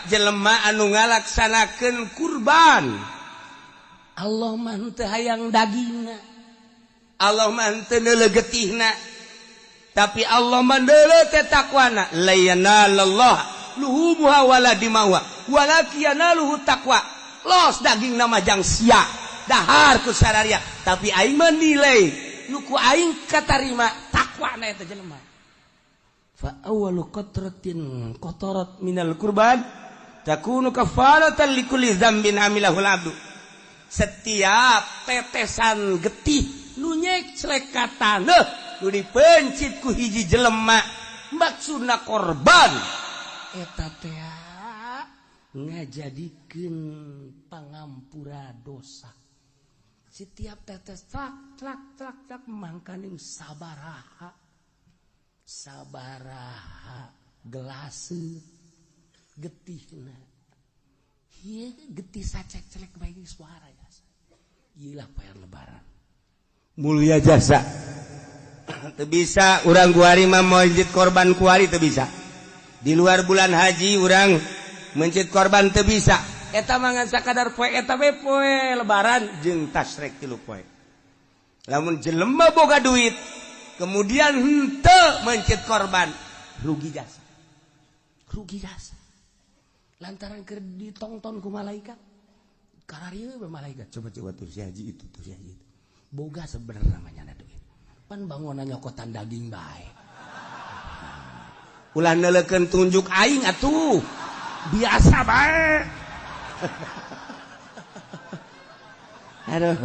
jelema anu ngalaksanakeun kurban. Allah mah teu hayang dagingna, Allah mah teu neuleuh getihna, tapi Allah mah neuleuh teh takwana. La yanalallah luhumuha wala dimauha walakin yanaluhu taqwa. Los daging nama jang sia dahar ku sararia, tapi aing menilai nu ku aing katarima takwana eta jelema. Fa awwalu qatratin qatarat minal kurban takunu kafaratan likulli dzambin amilahul abdu. Setiap tetesan getih nu nyeclek ka taneuh nu dipencit ku hiji jelema maksudna korban eta teh ngajadikeun pangampura dosa. Setiap tetes tlak tlak tlak tlak mangkaning sabaraha sabaraha gelase getihna. Ieu getih sacek-celek bae suara jasa. Ieu lah poe lebaran. Mulia jasa. Teu bisa urang kuari mah mencit korban kuari teu bisa. Di luar bulan haji urang mencit korban teu bisa. Eta mah ngan sakadar poe eta we poe lebaran jeung tasrek 3 poe. Lamun jelema boga duit kemudian henteu mencit korban, rugi jasa. Rugi jasa. Lantaran keur ditongton ku malaikat. Kararieu we malaikat, coba-coba tuh si haji itu, tuh si haji itu. Boga sebenarnya namanya ada duit. Pan bangunan nyokotan daging bae. Ulah neuleukeun tunjuk aing atuh. Biasa bae. Aduh.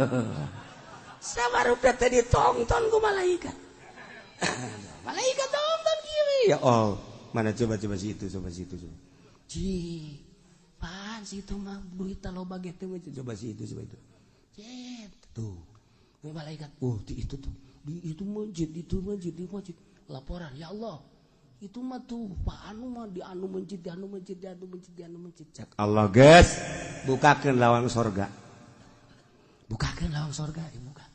Sabarup teh ditongton ku malaikat. Malaikat tonton kieu. Ya Allah, mana coba-coba si itu, coba si itu, coba. Ci, pan si itu mah duit loba ge teh, coba si itu, coba itu. Cet, tuh. Malaikat, oh di itu tuh, di itu masjid, itu masjid, di masjid. Laporan, ya Allah, itu mah tuh Pak anu mah di anu masjid, di anu masjid, di anu masjid, di anu masjid. Cak Allah geus, bukakeun lawang sorga. Bukakeun lawang sorga, dibuka.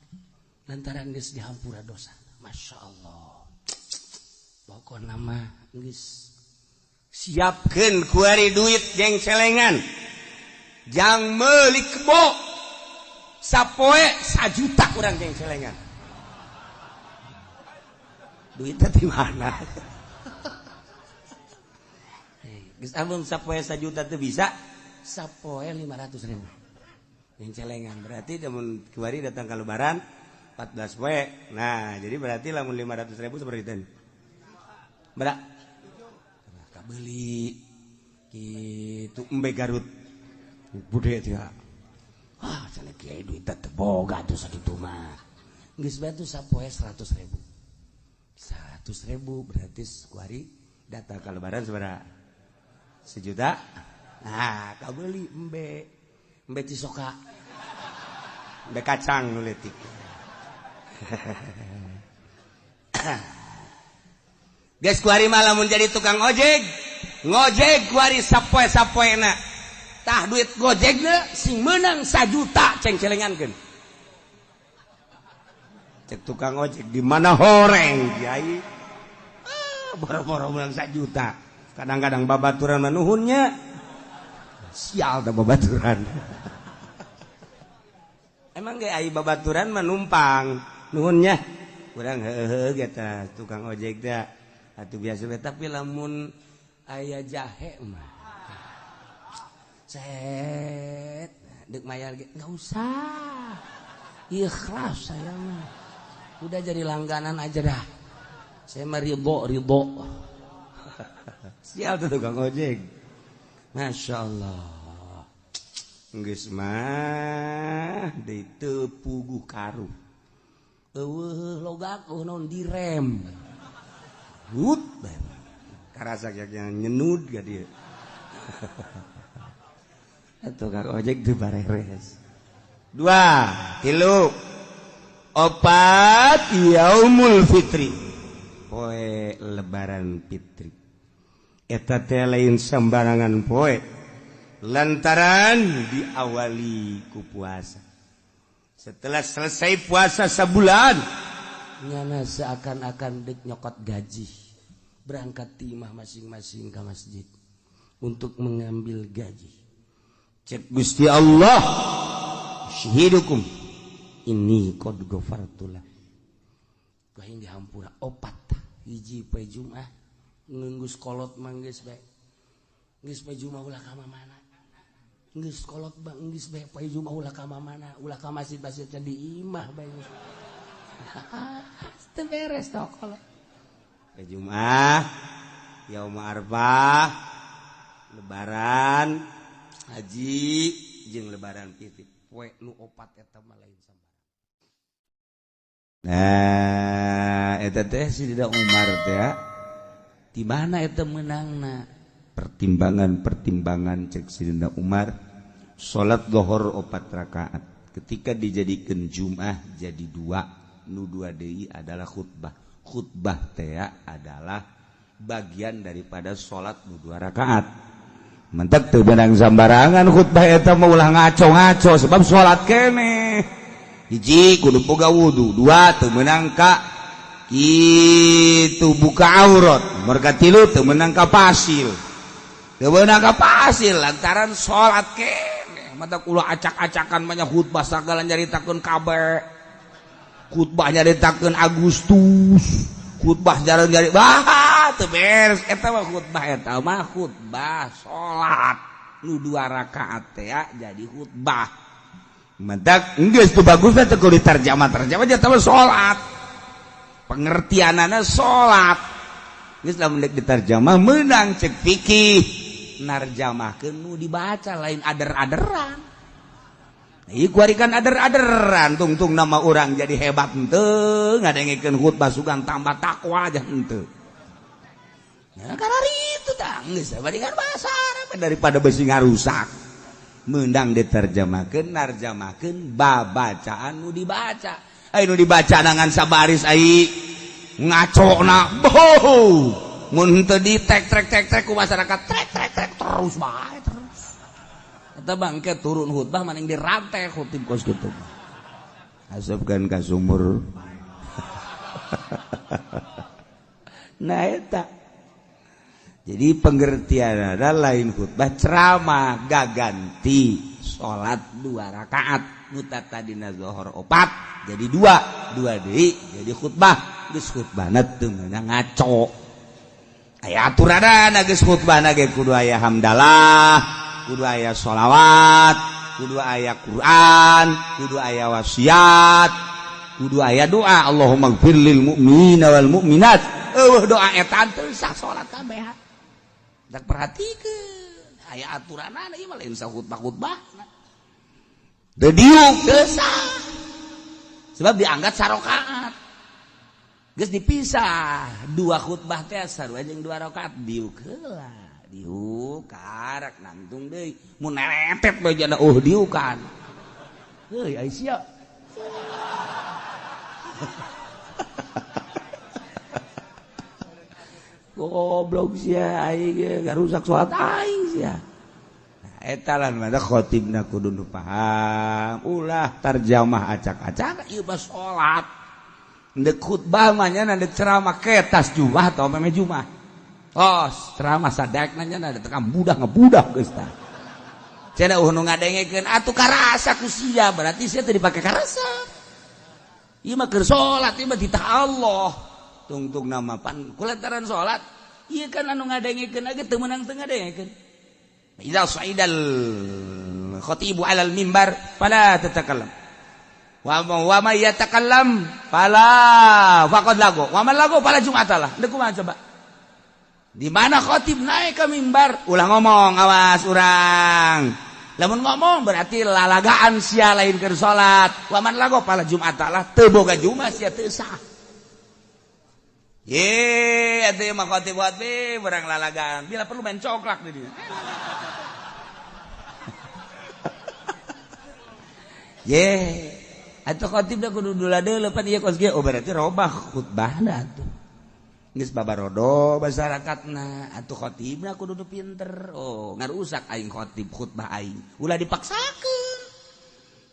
Lantaran geus dihampura dosa. Masya Allah. Pokona mah geus siapkeun kuari duit jeung celengan. Jang meuli kebo. Sapoe 1 juta kurang jeung celengan. Duitnya di mana? Geus amun sapoe 1 juta teu bisa, sapoe 500 ribu. Jeung celengan berarti lamun kuari datang ke lebaran 14 poe. Nah, jadi berarti lamun 500 ribu seperti itu. Berak. Kabeli gitu embe Garut. Bude teh. Ah, cenah kiai duit teh boga tuh sakitu mah. Geus bae tuh sapoe 100 ribu. 100 ribu berarti kuari datang ke lebaran sabaraha? 1 juta. Nah, kabeli embe. Embe cisoka. Embe kacang nu leutik. Geus kuari mah lamun jadi tukang ojek, ngojek kuari sapoe-sapoena. Tah duit gojekna sing meunang 1 juta ceng-celengankeun. Cek tukang ojek di mana horeng kiai. Ah, boro-boro meunang 1 juta. Kadang-kadang babaturan manuhunnya. Sial teh babaturan. Emang ge ai babaturan mah numpang nuhunnya. Urang heuheuh ge tah tukang ojek teh. Atuh biasa we, tapi lamun aya jahe mah set dek mayar ge enggak usah. Ikhlas saya mah. Udah jadi langganan aja dah. Saya mah ridho ridho. Sial tuh tukang ojek. Masya Allah. Geus mah deui teu puguh karuh. Eueuh logak eueuh naon direm. Hut karasa nyenud ga dia. Tukang ojek teu bareres. 2, 3, 4 yaumul fitri. Poe lebaran fitri. Eta teh lain sembarangan poe. Lantaran diawali ku puasa. Setelah selesai puasa sebulan, nyana seakan-akan dek nyokot gaji. Berangkat timah masing-masing ke masjid. untuk mengambil gaji. Cek Gusti Allah, syahidukum ini qad ghafartulah. Ku aing dihampura opat hiji poe Jumat ngeunggeus kolot mah geus bae. Geus poe Jumat ulah ka mana? Geus kolot bang geus bae poe Jumat ulah ka mana? Ulah ka masjid-masjid di imah bae. Teu beres tah kolot. Poe Jumat, yaum Arfah, Lebaran, haji jeung Lebaran fitri. Poe nu opat eta mah lain sambarang. Nah, eta teh Sidina Umar teh di mana eta meunangna? Pertimbangan-pertimbangan cek Sidina Umar, salat zuhur 4 rakaat. Ketika dijadikan Jumat jadi 2, nu 2 deui adalah khutbah. Khutbah teh adalah bagian daripada salat nu 2 rakaat. Mentek teu beunang sambarangan khutbah eta mah ulah ngaco-ngaco sebab salat keneh. Hiji kudu boga wudu, 2 teu meunang ka kitu buka aurat, merga 3 teu meunang ka pasil. Teu meunang ka pasil lantaran salat keneh. Mata ulah acak-acakan banyak khutbah sagala nyaritakeun kabeh. Khutbah nyaritakeun Agustus, khutbah jarang nyari bah teu beres eta mah khutbah eta mah khutbah salat nu 2 rakaat teh jadi khutbah. Mentak geus teu bagus teh kudu diterjemah-terjemah eta mah salat. Pengertianana salat. Geus lamun deuk diterjemah meunang cek fikih narjamahkeun nu dibaca lain ader-aderan. Ieu kuari kan ader-aderan tungtung nama urang jadi hebat henteu ngadengekeun khutbah sugan tambah takwa aja henteu. Nah karena itu tah geus bandingan bahasa Arab daripada besi ngarusak. Meundang diterjemahkeun narjamahkeun babacaan nu dibaca. Ai nu dibaca dengan sabaris ai ngacona boh. Mun henteu di tek trek tek trek ku masyarakat trek trek trek terus bae terus. Eta bangke turun khutbah maning dirantai khutib kos kitu. Asupkeun ka sumur. Nah eta. Jadi pengertian ada lain khutbah ceramah gaganti salat 2 rakaat nu tadina zuhur 4 jadi 2, 2 deui jadi khutbah. Geus khutbahna teu meunang ngaco. Aya aturanana geus khutbahna ge kudu aya hamdalah, kudu aya sholawat, kudu aya Quran, kudu aya wasiat, kudu aya doa Allahumma gfir lil mu'minina wal mu'minat. Eueuh doa eta teu sah salat kabeh. Dak perhatikeun aya aturanana ieu mah lain sah khutbah-khutbah. Teu diuk teu sah. Sebab dianggap sarokaat. Geus dipisah 2 khutbah teh sarua jeung 2 rakaat diuk heula. Diuk karak nangtung deui mun neretet bae jana diukan. Heuy ai sia. Goblok sia aing ge ngarusak salat aing sia. Nah eta lah mah khotibna kudu nu paham, ulah tarjamah acak-acak ieu mah salat. Ndek khutbah mah nya ndek ceramah ketas Jumat atau meme Jumat. Oh, ceramah sadekna nya da tekam budak ngebudak geus tah. Cenah eueuh nu ngadengekeun atuh karasa ku sia, berarti sia teu dipake karasa. Ieu mah keur salat, ieu mah titah Allah. Tungtung nama pan kulantaran salat, ieu kan anu ngadengekeun ge teu meunang teu ngadengekeun. Idza sa'idal khatibu 'alal mimbar fala tatakallam. Wa ma yatakallam fala faqad lagu. Wa man lagu fala jum'atalah. Deuk kumaha coba? Di mana khotib naik ke mimbar ulah ngomong awas urang. Lamun ngomong berarti lalagaan sia lain keur salat. Wa man lagu fala jum'atalah teu boga jumat sia teu sah. Ye, atuh mah khotib khotib urang lalagaan. Bila perlu main coklak di dieu. Ye, atuh khotib da kudu dula deuleu pan ieu kos ge. Oh berarti robah khutbahna atuh. Geus babarodo masyarakatna atuh khotibna kudu nu pinter. Oh, ngarusak aing khotib khutbah aing. Ulah dipaksakeun.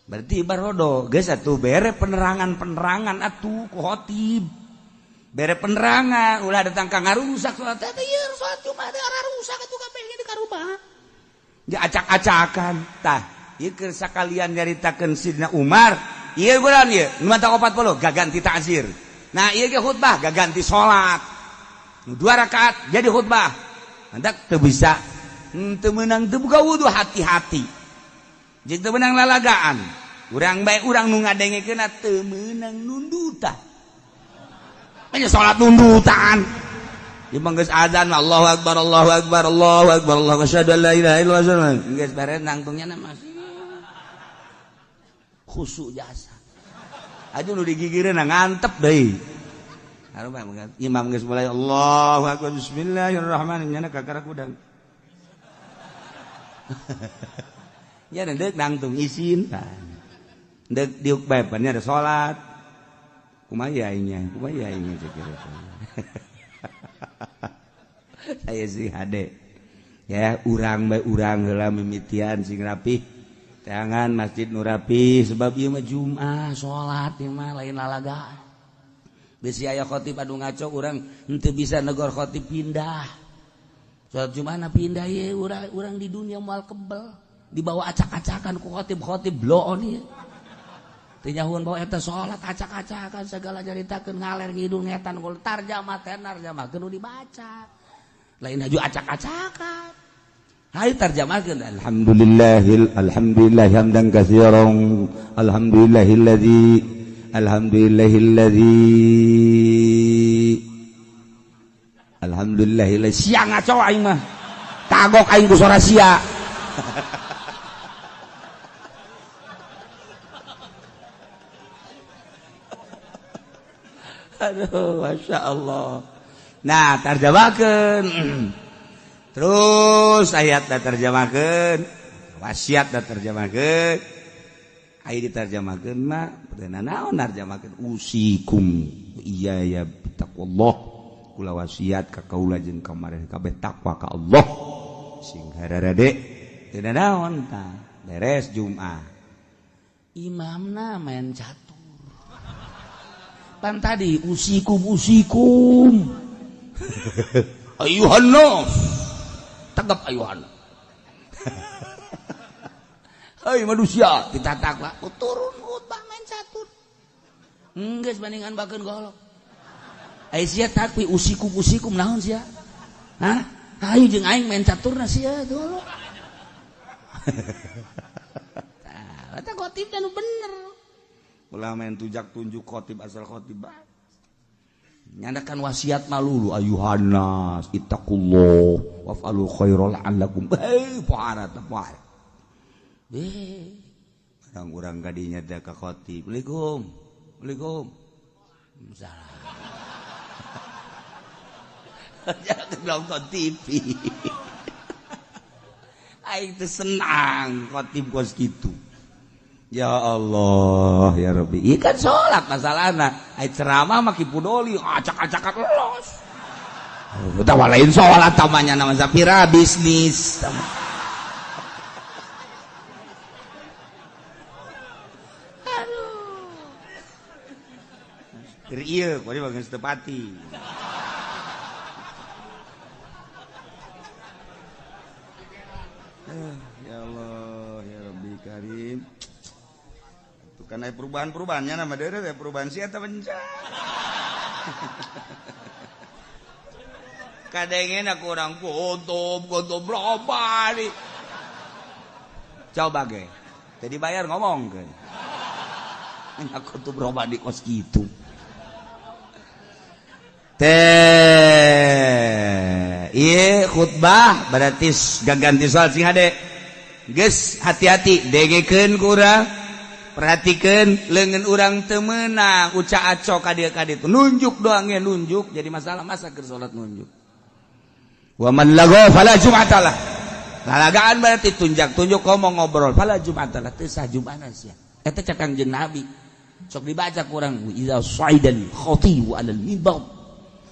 Berarti barodo geus atuh bere penerangan-penerangan atuh ku khotib. Bere penerangan ulah datang ka ngarusak salat teh ieu salat Jumat teh rusak atuh kabeh ge sarubah. Dia acak-acakan tah. Ieu keur sakalian nyaritakeun Sidna Umar, ieu bulan ieu nu mata 40 gaganti ta'zir. Nah, ieu ge khutbah gaganti salat. Nu 2 rakaat jadi khutbah. Mantak teu bisa teu meunang teu buka wudu hati-hati. Jeung teu meunang lalagaan. Urang bae urang nu ngadengekeunna teu meunang nundutan. Nya salat nundutan. Imam geus azan Allahu akbar Allahu akbar Allahu akbar Allahu asyhadu an la ilaha illallah. Geus beres nangtungnya mah khusyuk jasa. Aduh nu digigireun ngantep deui. Harum imam geus mulai Allahu akbar bismillahirrahmanirrahim nya kakara kudang. Nya deuk nangtung isin. Deuk diuk bae pan nya ada salat. Kumaha aingnya? Kumaha aingnya cek. Saya sih hade. Ya urang bae urang heula mimitian sing rapih. Tangan masjid nu rapi sebab ieu mah Jumat salat ieu mah lain lalagaan. Bisi aya khotib anu ngaco urang henteu bisa negor khotib pindah. Salat Jumat pindah ieu urang di dunia moal kebel dibawa acak-acakan ku khotib-khotib bloon ieu. Teu nyahuan bawa eta salat acak-acakan segala nyaritakeun ngaler ngidul ngetan kul tarjamah tenar tarjamahkeun nu dibaca. Lain haju acak-acakan. Hai tarjamahkeun alhamdulillahil alhamdulillah hamdan katsiran alhamdulillahilladzi alhamdulillahilladzi alhamdulillahilladzi sia ngaco aing mah tagok aing ku sora sia. Aduh Masya Allah. Nah tarjamahkeun terus ayat da terjemahkeun wasiat da terjemahkeun aya diterjemahkeun mah teu naon narjemahkeun usikum iya ya taqwallah kula wasiat ka kaula jeung ka mareh kabeh takwa ka Allah sing hararade teu naon tah beres Jumat imamna main catur pan tadi usikum usikum ayuhan nas tegap ayuhan. Hei manusia, kita takwa turun khutbah main catur. Geus bandingan bakeun golok. Ai sia takwi usikum usikum naon sia? Hah? Hayu jeung aing main caturna sia golok. Tah, eta khotib nu bener. Ulah main tujak tunjuk khotib asal khotib bae. Nyandakan wasiat malulu ayuhan nas ittaqullah waf'alu khairal la'allakum hei pohara teh pohara eh urang-urang kadinya teh ka khatib Assalamualaikum Assalamualaikum salah jangan nonton TV aing teh senang khatib kos kitu. Ya Allah ya Rabbi. Ieu kan salat masalahna. Ai ceramah mah kipudoli acak-acakan los. Utawa lain salat tamanya nama sapira bisnis. Aduh. Keur ieu kuari bageus teu pati. Ya Allah ya Rabbi Karim. Karena perubahan-perubahannya nama dere perubahan sih atau bencana. Kadangnya aku orang gotob gotob berapa nih? Coba ge, jadi bayar ngomong kan. Aku tuh berubah di kos gitu. Teh, iya khutbah berarti gaganti soal sing hade. Geus hati-hati dengekeun ku urang. Perhatikan lengan urang temenang uca aco ka dieu nunjuk doang ya nunjuk jadi masalah masa keur salat nunjuk. Wa man lago fala jum'atalah. Lalagaan berarti tunjak-tunjuk ngomong ngobrol fala jum'atalah teu sah jum'ana sia. Eta cek Kangjeng Nabi. Sok dibaca ku urang idza sa'idal khatibu 'alal mimbar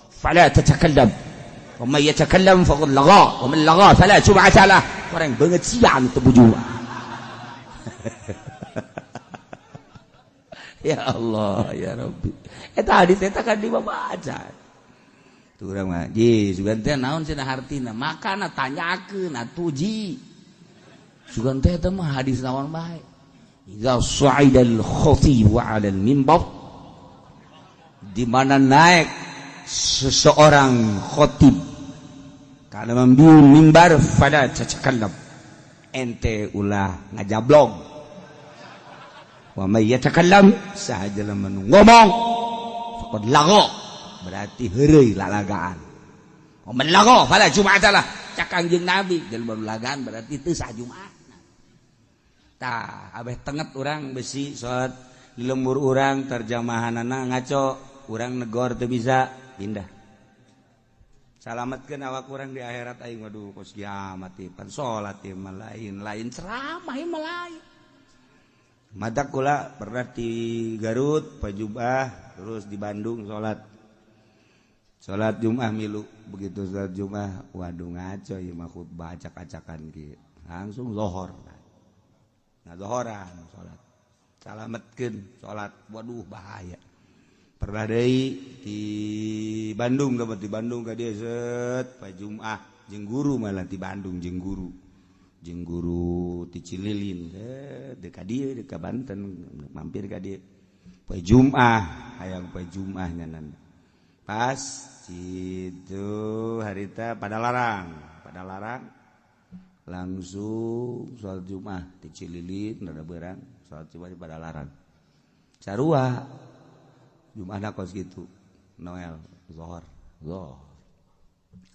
fala tatakallam. Wa man yatakallam faqad lagha wa man lagha fala jum'atalah. Urang beungeut sia anu teu bujuan. Ya Allah ya Rabbi. Eta hadis eta kan dibaca. Tuh urang mah ji sugan teh naon cenah hartina, makana tanyakeun atuh ji. Sugan teh eta mah hadis naon bae. Idza sa'idal khatib 'ala al-mimbar, di mana naik seseorang khotib kana membiu mimbar, fala tatakallam, ente ulah ngajablog, wa may yatakallam, saha jelema nu ngomong, faqad lagha, berarti heureuy lalagaan, wa man lagha fala jum'ata lah, cak Kangjeng Nabi, jelema nu lagaan berarti teu sah Jumat. Tah abeh tenget urang besi salat di lembur urang terjemahanana ngaco, urang negor teu bisa pindah. Salametkeun awak urang di akhirat aing, waduh kos kiamat ieu pan salat ieu mah lain, lain ceramah ieu mah lain. Matak kula pernah di Garut pajubah, terus di Bandung salat. Salat Jumat milu, begitu salat Jumat waduh ngaco ieu mah khutbah acak-acakan kieu. Langsung lohor. Nah zohoran salat. Salametkeun salat, waduh bahaya. Pernah deui di Bandung, dapat di Bandung ka dieu set pa Jumat jeung guru malah di Bandung jeung guru. Jeung guru ti Cililin set ka dieu ka Banten mampir ka dieu. Poe Jumat, hayang poe Jumat nyanan. Pas situ harita pada larang langsung salat Jumat di Cililin rada beurang salat Jumat di Padalarang. Sarua Jumatna kos kitu Noel zuhur zuhur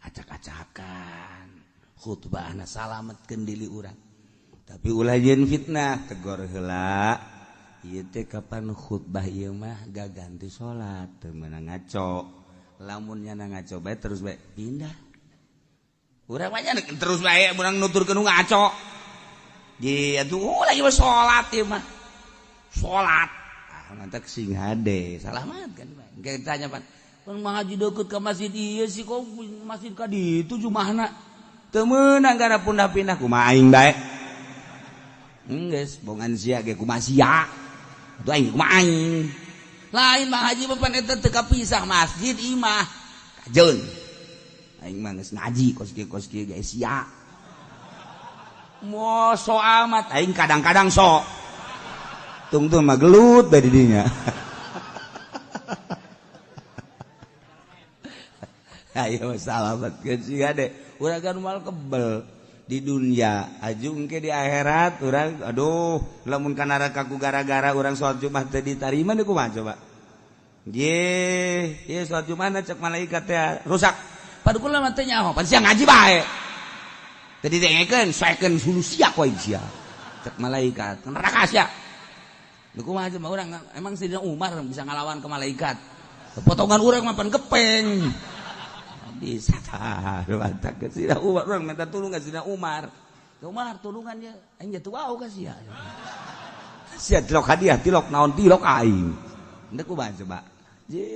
acak-acakan khutbahna, salametkeun diri urang tapi ulah jeung fitnah, tegor heula ieu teh kapan khutbah ieu mah gaganti salat teu meunang ngaco, lamun nyana ngaco bae terus bae pindah. Urang mah terus bae urang nuturkeun nu ngaco. Ji atuh lagi mah salat ieu mah. Salat. Ah mantak sing hade, salah banget kan bae. Engke ditanya pan, "Pan ngaji deukeut ka masjid ieu sih kok masjid ka ditu jumahna?" Teu meunang gara pindah-pindah kumaha aing bae. Geus bongan sia ge kumaha sia. Atuh aing kumaha aing. Lain mah haji mah pan eta teu kapisah masjid imah. Kajeun. Aing mah geus ngaji kos kieu ge sia. Mo so amat aing kadang-kadang sok. Tungtung mah gelut bae di dinya. Ayo salametkeun sia de. Urang kan moal kebel di dunia aju engke di akhirat urang aduh lamun ka neraka ku gara-gara urang salat Jumat teu ditarima deui kumaha coba. Ye, ieu salat Jumat cek malaikat teh rusak. Padu kula mah teu nyaho, pan sia ngaji bae. Teu didengekeun, soekeun sulu sia ku aing sia. Cek malaikat, neraka sia. Deui kumaha coba urang emang Sayyidina Umar bisa ngalawan ke malaikat. Potongan urang mah pan gepeng. Bisa tah, mantap ke Sayyidina Umar, urang minta tulung ka Sayyidina Umar. Umar tulungan nya, aing jatuh wau ka sia. Sia tilok hadiah, tilok naon tilok aing. Henteu kumaha coba.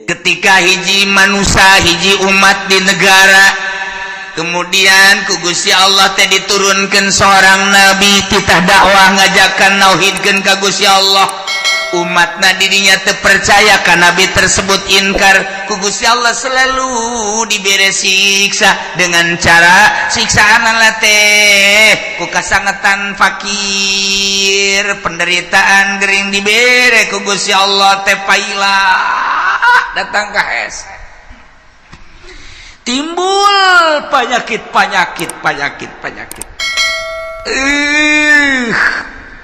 Ketika hiji manusia, hiji umat di negara, kemudian ku Gusti Allah teh diturunkan seorang nabi titah dakwah ngajakan nauhidkeun ka Gusti Allah. Umatna dirinya terpercaya ka nabi tersebut, inkar ku Gusti Allah selalu dibere siksa dengan cara siksaan teh ku kasangetan fakir, penderitaan gering dibere ku Gusti Allah teh paila datang ka hese timbul penyakit penyakit penyakit penyakit.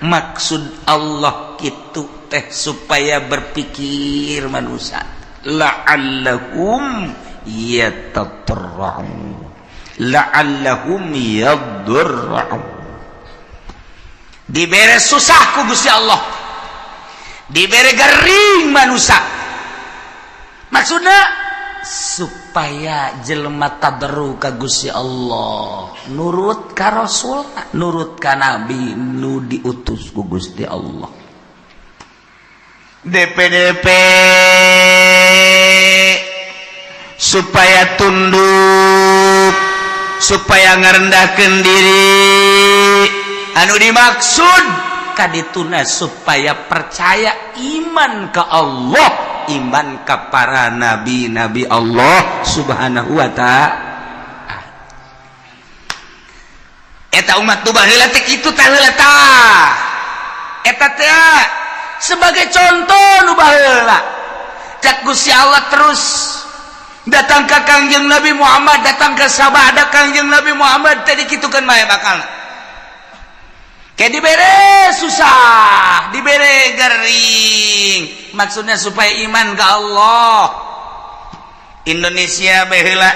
Maksud Allah gitu teh supaya berpikir manusia, la'allahum yatadarra'un la'allahum yadurra'un. Dibere susah ku Gusti Allah, dibere gering manusia, maksudnya supaya jelema tadarru ka Gusti Allah, nurut ka Rasul, nurut ka nabi nu diutus ku Gusti Allah. DPDP supaya tunduk, supaya ngerendahkan diri, anu dimaksud kadituna supaya percaya iman ke Allah. Iman ka para nabi-nabi Allah Subhanahu wa Ta'ala. Eta umat nu baheula teh kitu tah, heula tah eta teh sebagai contoh nu baheula. Cak Gusti Allah terus datang ke Kangjeng Nabi Muhammad, datang ke sabada Kangjeng Nabi Muhammad tadi, kitu kan bae bakal kayak dibere susah, dibere gering, maksudnya supaya iman ke Allah. Indonesia baheula,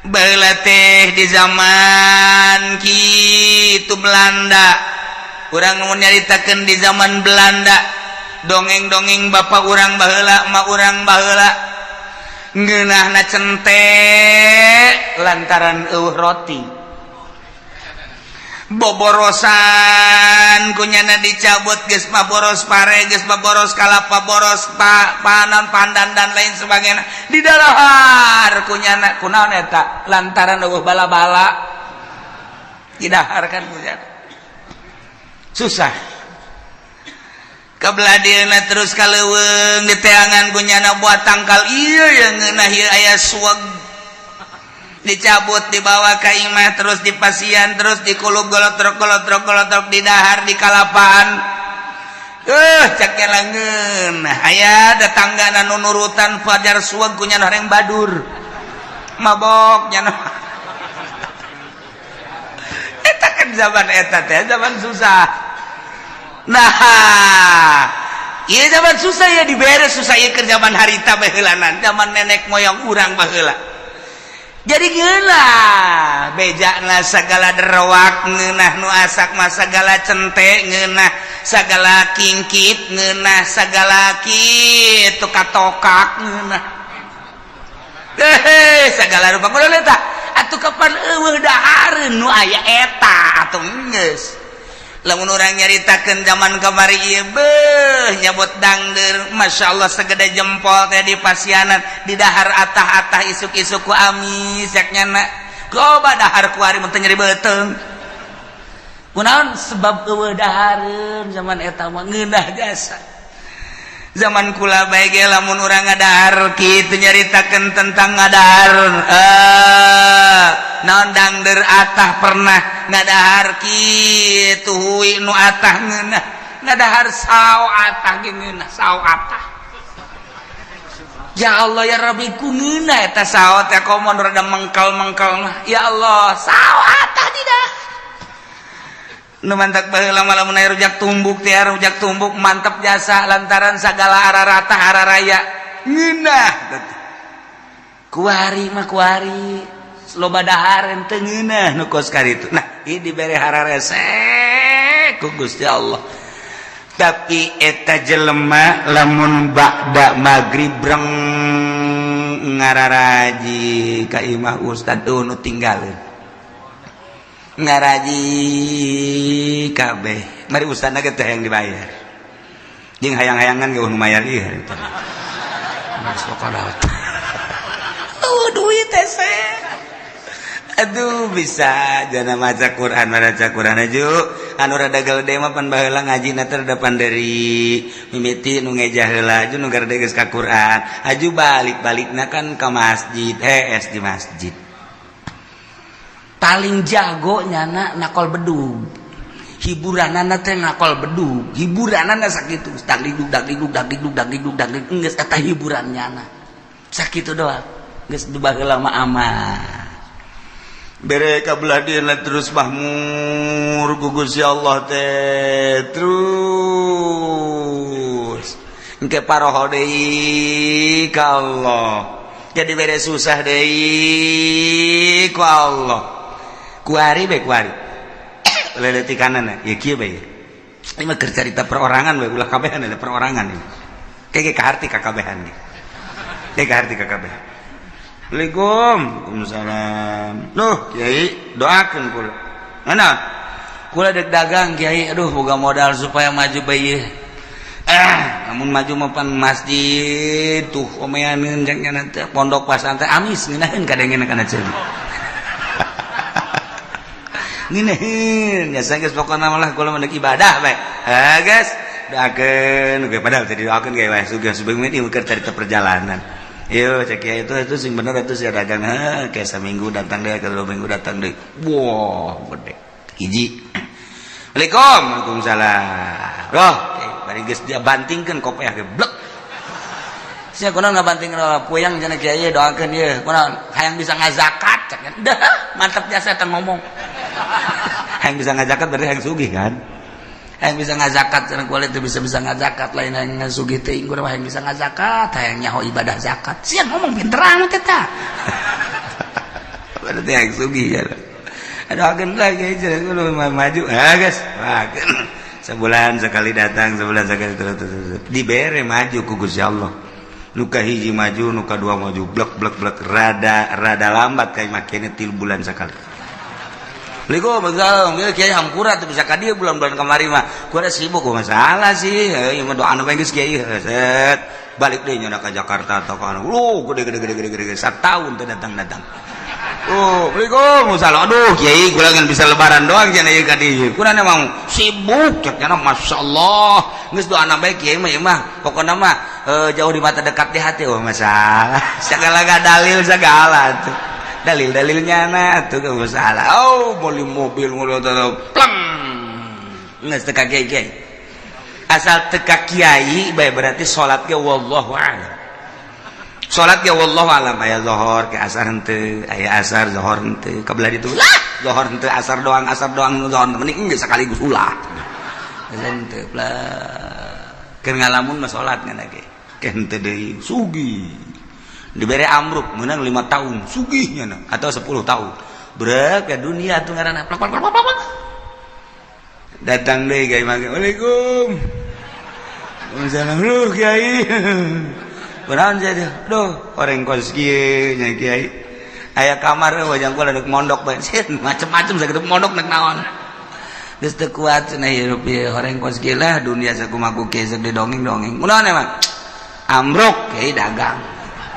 baheula teh di zaman kitu Belanda, urang mau nyaritakeun di zaman Belanda, dongeng-dongeng bapak urang baheula, emak urang baheula, ngeunahna cente lantaran euweuh roti, boborosan kunyana dicabut, geus mah boros pare, geus mah boros kalapa, boros panon pandan dan lain sebagainya, di dalahar kunyana. Kunaon eta? Lantaran euweuh bala-bala, didahar kan kunyana susah. Kebelah dieuna terus ka leuweung, diteangan kunyana buat tangkal ieu yang ngeunah ieu, aya suweg, dicabut, dibawa ke imah, terus dipasian, terus dikulub, golotrok golotrok golotrok, didahar di kalapaan. Cak langeun aya datangga nu nurutan fajar suweg kunyana horeng badur mabok nyana. Eta kan zaman eta teh zaman susah. Nah, iya, zaman susah ya, dibere susah ieu keur zaman harita baheulanan, zaman nenek moyang urang baheula. Jadi ngeunah bejana segala derwak ngeunah, nu asak mah segala cente ngeunah, segala kingkip ngeunah, segala kitu katokak ngeunah, hehe, segala rupa kudu eta atuh. Kapan euweuh dahareun nu aya eta atuh geus. Lamun urang nyaritakeun zaman kamari ieu, beuh, nyabot dangder, Masya Allah, segede jempol teh di pasianan, di dahar atah-atah, isuk-isuk ku amis yak nyana coba dahar kuari mun teu nyeri beuteung. Kunaon? Sebab euweuh dahareun zaman eta mah, ngeunah jasa. Zaman kula bae ge lamun urang ngadahar kitu, nyaritakeun tentang ngadahar naon, dangder atah, pernah ngadahar kitu hui nu atah ngeunah, ngadahar sao atah ge ngeunah, sao atah. Ya Allah ya Rabbi, ku ngeunah eta sao teh, komo rada mengkal-mengkal mah. Ya Allah, sao atah tidak. Nu mantak baheula mah lamun aya rujak tumbuk teh, rujak tumbuk mantep jasa, lantaran sagala ararata araraya ngeunah. Kuari mah kuari loba dahareun teu ngeunah nu kos karitu. Nah, ieu dibere hararese ku Gusti Allah. Tapi eta jelema lamun ba'da magrib breng ngararaji ka imah ustad nu tinggalin, ngaraji kabeh, mari ustadna ge teh yang dibayar jeung hayang-hayangan ge nu mayar ieu harita. Oh, duit teh. Aduh, bisa jana maca Quran, maca Quran aju anu rada gede mah pan baheula ngaji na teh depan dari mimiti nu ngejah heula, aju nu garede geus ka Quran, aju balik-balikna kan ka masjid, hees di masjid. Paling jago nyana nakol bedug, hiburanana teh nakol bedug, hiburanana sakitu, dagdikduk dagdikduk dagdikduk dagdikduk dagdikduk, geus eta hiburan nyana sakitu doang. Geus baheula mah aman bere kabelah dieuna, terus mahmur ku Gusti Allah teh, terus engke paroho deui ka Allah, jadi bere susah deui ku Allah. Kuari be, kuari leletikanana ya kieu bae. Ini mah keur carita perorangan bae, ulah kabehan, ada perorangan ini kayak kaharti kakabehan kayak kaharti kakabehan. Assalamualaikum. Waalaikumsalam. Duh, Kiai, doakan kula. Mana? Kula dek dagang, Kiai. Aduh, boga modal supaya maju bae. Namun maju mah pan masjid tuh omeaneun cek nya teh, pondok pasantren amis ngeunaheun kadengena kana ceuli. Ngeunaheun ya geus, pokona malah kula mah ibadah bae. Ah, guys. Doakeun ge, padahal tadi doakeun ge wae sugih sebelum ini keur carita perjalanan. Yo cek kiai itu sing bener itu sia dagang, heh, kayak seminggu datang deh, ke 2 minggu datang deh. Wah, gede. Hiji. Assalamualaikum. Waalaikumsalam. Roh, bari geus dia bantingkeun kopiah ge blek. Sia kunaon ngabantingkeun puyang cenah kiai, doakeun ieu. Kunaon hayang bisa ngazakat cek. Dah, mantap jasa eta ngomong. Hayang bisa ngazakat berarti hayang sugih kan? Hayang bisa ngazakat cenah kulit teu bisa-bisa ngazakat, lain hayang ngasugih teuing, kudu hayang bisa ngazakat, hayang nyaho ibadah zakat. Sia ngomong pinter amat eta. Berarti hayang sugih ya. Doakeun lagi cenah kudu maju. Ah guys, doakeun. Sebulan sekali datang, sebulan sekali terus, terus, terus. Dibere maju ku Gusti Allah. Nu kahiji maju, nu kadua maju, blek blek blek, rada rada lambat kayak makanya 3 bulan sekali. Assalamualaikum, ya kiai hampura tuh bisa ka dieu bulan-bulan kamari mah. Gua sibuk gua masalah sih. Ieu mah doa anu geus kiai set. Balik deui nya ka Jakarta atau ka anu. Lu gede gede gede gede gede satahun teu datang-datang. Oh, Assalamualaikum, salah. Aduh, kiai kula ngan bisa lebaran doang cenah ieu ka dieu. Kurang emang sibuk cek nya, masyaallah. Geus doana bae kiai mah, ieu mah. Pokona mah jauh di mata dekat di hati. Oh, masalah. Segala dalil segala tuh. Dalil-dalilnya nah tuh gak masalah. Oh, beli mobil mobil pleng. Geus teu ka kiai kiai. Asal teu ka kiai bae berarti salat ge wallahu a'lam. Salat ge wallahu a'lam, aya zuhur ke asar henteu, aya asar zuhur henteu, kabelah ditu lah zuhur henteu, asar doang, asar doang zuhur mending geus sekaligus ulah. Henteu plek. Keur ngalamun mah salat ngan ge. Ke henteu deui sugih. Dibere amruk menang 5 tahun sugihnya na, atau 10 tahun berak ke dunia tuh ngaranna plak plak plak plak. Datang deh kiai mangke, "Waalaikum Waalaikumsalam." "Lu kiai kunaon sia?" "Duh, orang kos kieu nya kiai, aya kamar wajang kula rek mondok bae." Macem-macem sakitu mondok nek naon geus teu kuat cenah hirup ieu, horeng kos kieu lah, dunia sakumaha ku kieu sok didongeng-dongeng. Kunaon emang amruk kiai dagang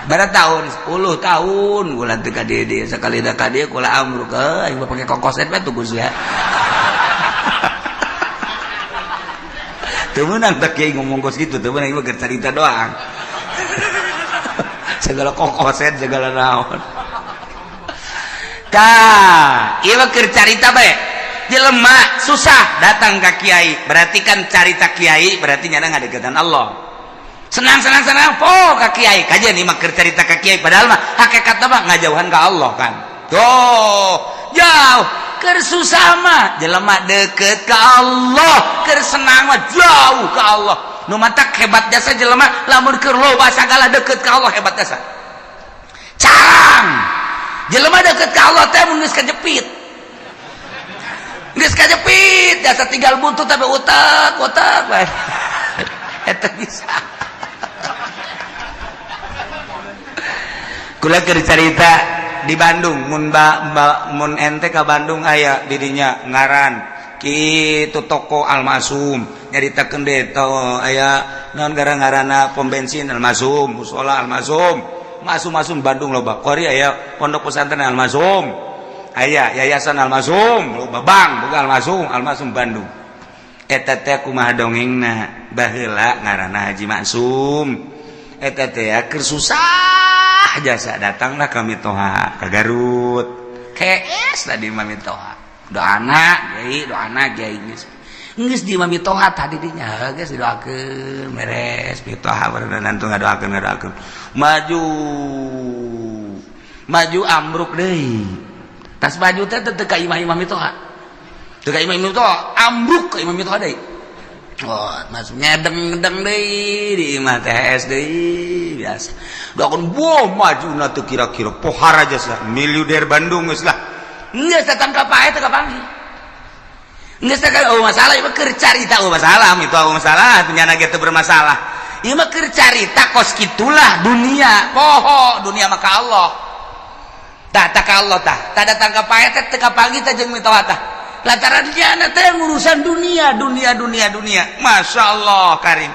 bara tahun 10 tahun kula teu ka dieu dieu sakali da ka dieu kula amruk, aing mah pake kokoset bae tuh ya. Teu meunang tak kiai ngomong kos kitu, teu meunang, ieu mah carita doang. Segala kokoset segala naon. Tah, ieu mah keur carita bae. Jelema susah datang ka kiai, berarti kan carita kiai berarti nyana ngadeukeutan Allah. Senang senang senang po ka kiai, kajian ieu mah keur carita ka kiai, padahal mah hakikatna mah ngajauhan ka Allah kan. Tuh, jauh. Keur susah mah jelema deket ka Allah, keur senang mah jauh ka Allah. Nu matak hebat jasa jelema lamun keur loba sagala deket ka Allah, hebat jasa. Carang jelema deket ka Allah teh mun geus kajepit. Geus kajepit jasa tinggal buntut tapi utak utak bae. Eta bisa. Kula keur carita di Bandung, mun ba, ba, mun ente ka Bandung aya didinya ngaran kitu toko Almasum, nyaritakeun deui to aya naon gara-ngarana pom bensin Almasum, musola Almasum, Masum-masum Bandung loba. Kori aya pondok pesantren Almasum, aya yayasan Almasum, loba bank boga Almasum, Almasum Bandung. Eta teh kumaha dongengna, baheula ngaranna Haji Maksum. Eta teh keur susah jasa datanglah kami toha ke Garut. KS tadi mami toha. Doana kiai, doana kiai geus. Geus di mami toha tadi dinya geus didoakeun beres mitoha baru nanti ngadoakeun ngadoakeun. Maju maju amruk deui. Tas maju teh teu ka imah-imah mitoha. Teu ka imah mitoha, ambruk ka imah mitoha deui. Oh, masuk ngedeng-ngedeng deui di imah TS deui biasa. Doakeun boh maju na teu kira-kira pohara jasa miliuder Bandung geus lah. Geus datang ka pae teu kapanggih. Geus teh oh masalah ieu mah keur carita, oh masalah itu, oh masalah nyana ge teu bermasalah. Ieu mah keur carita kos kitulah dunia, poho dunia mah ka Allah. Tah tah ka Allah tah. Tah datang ka pae teh teu kapanggih teh jeung mitoha tah. Lantaran dia teh urusan dunia, dunia, dunia, dunia. Masya Allah karim.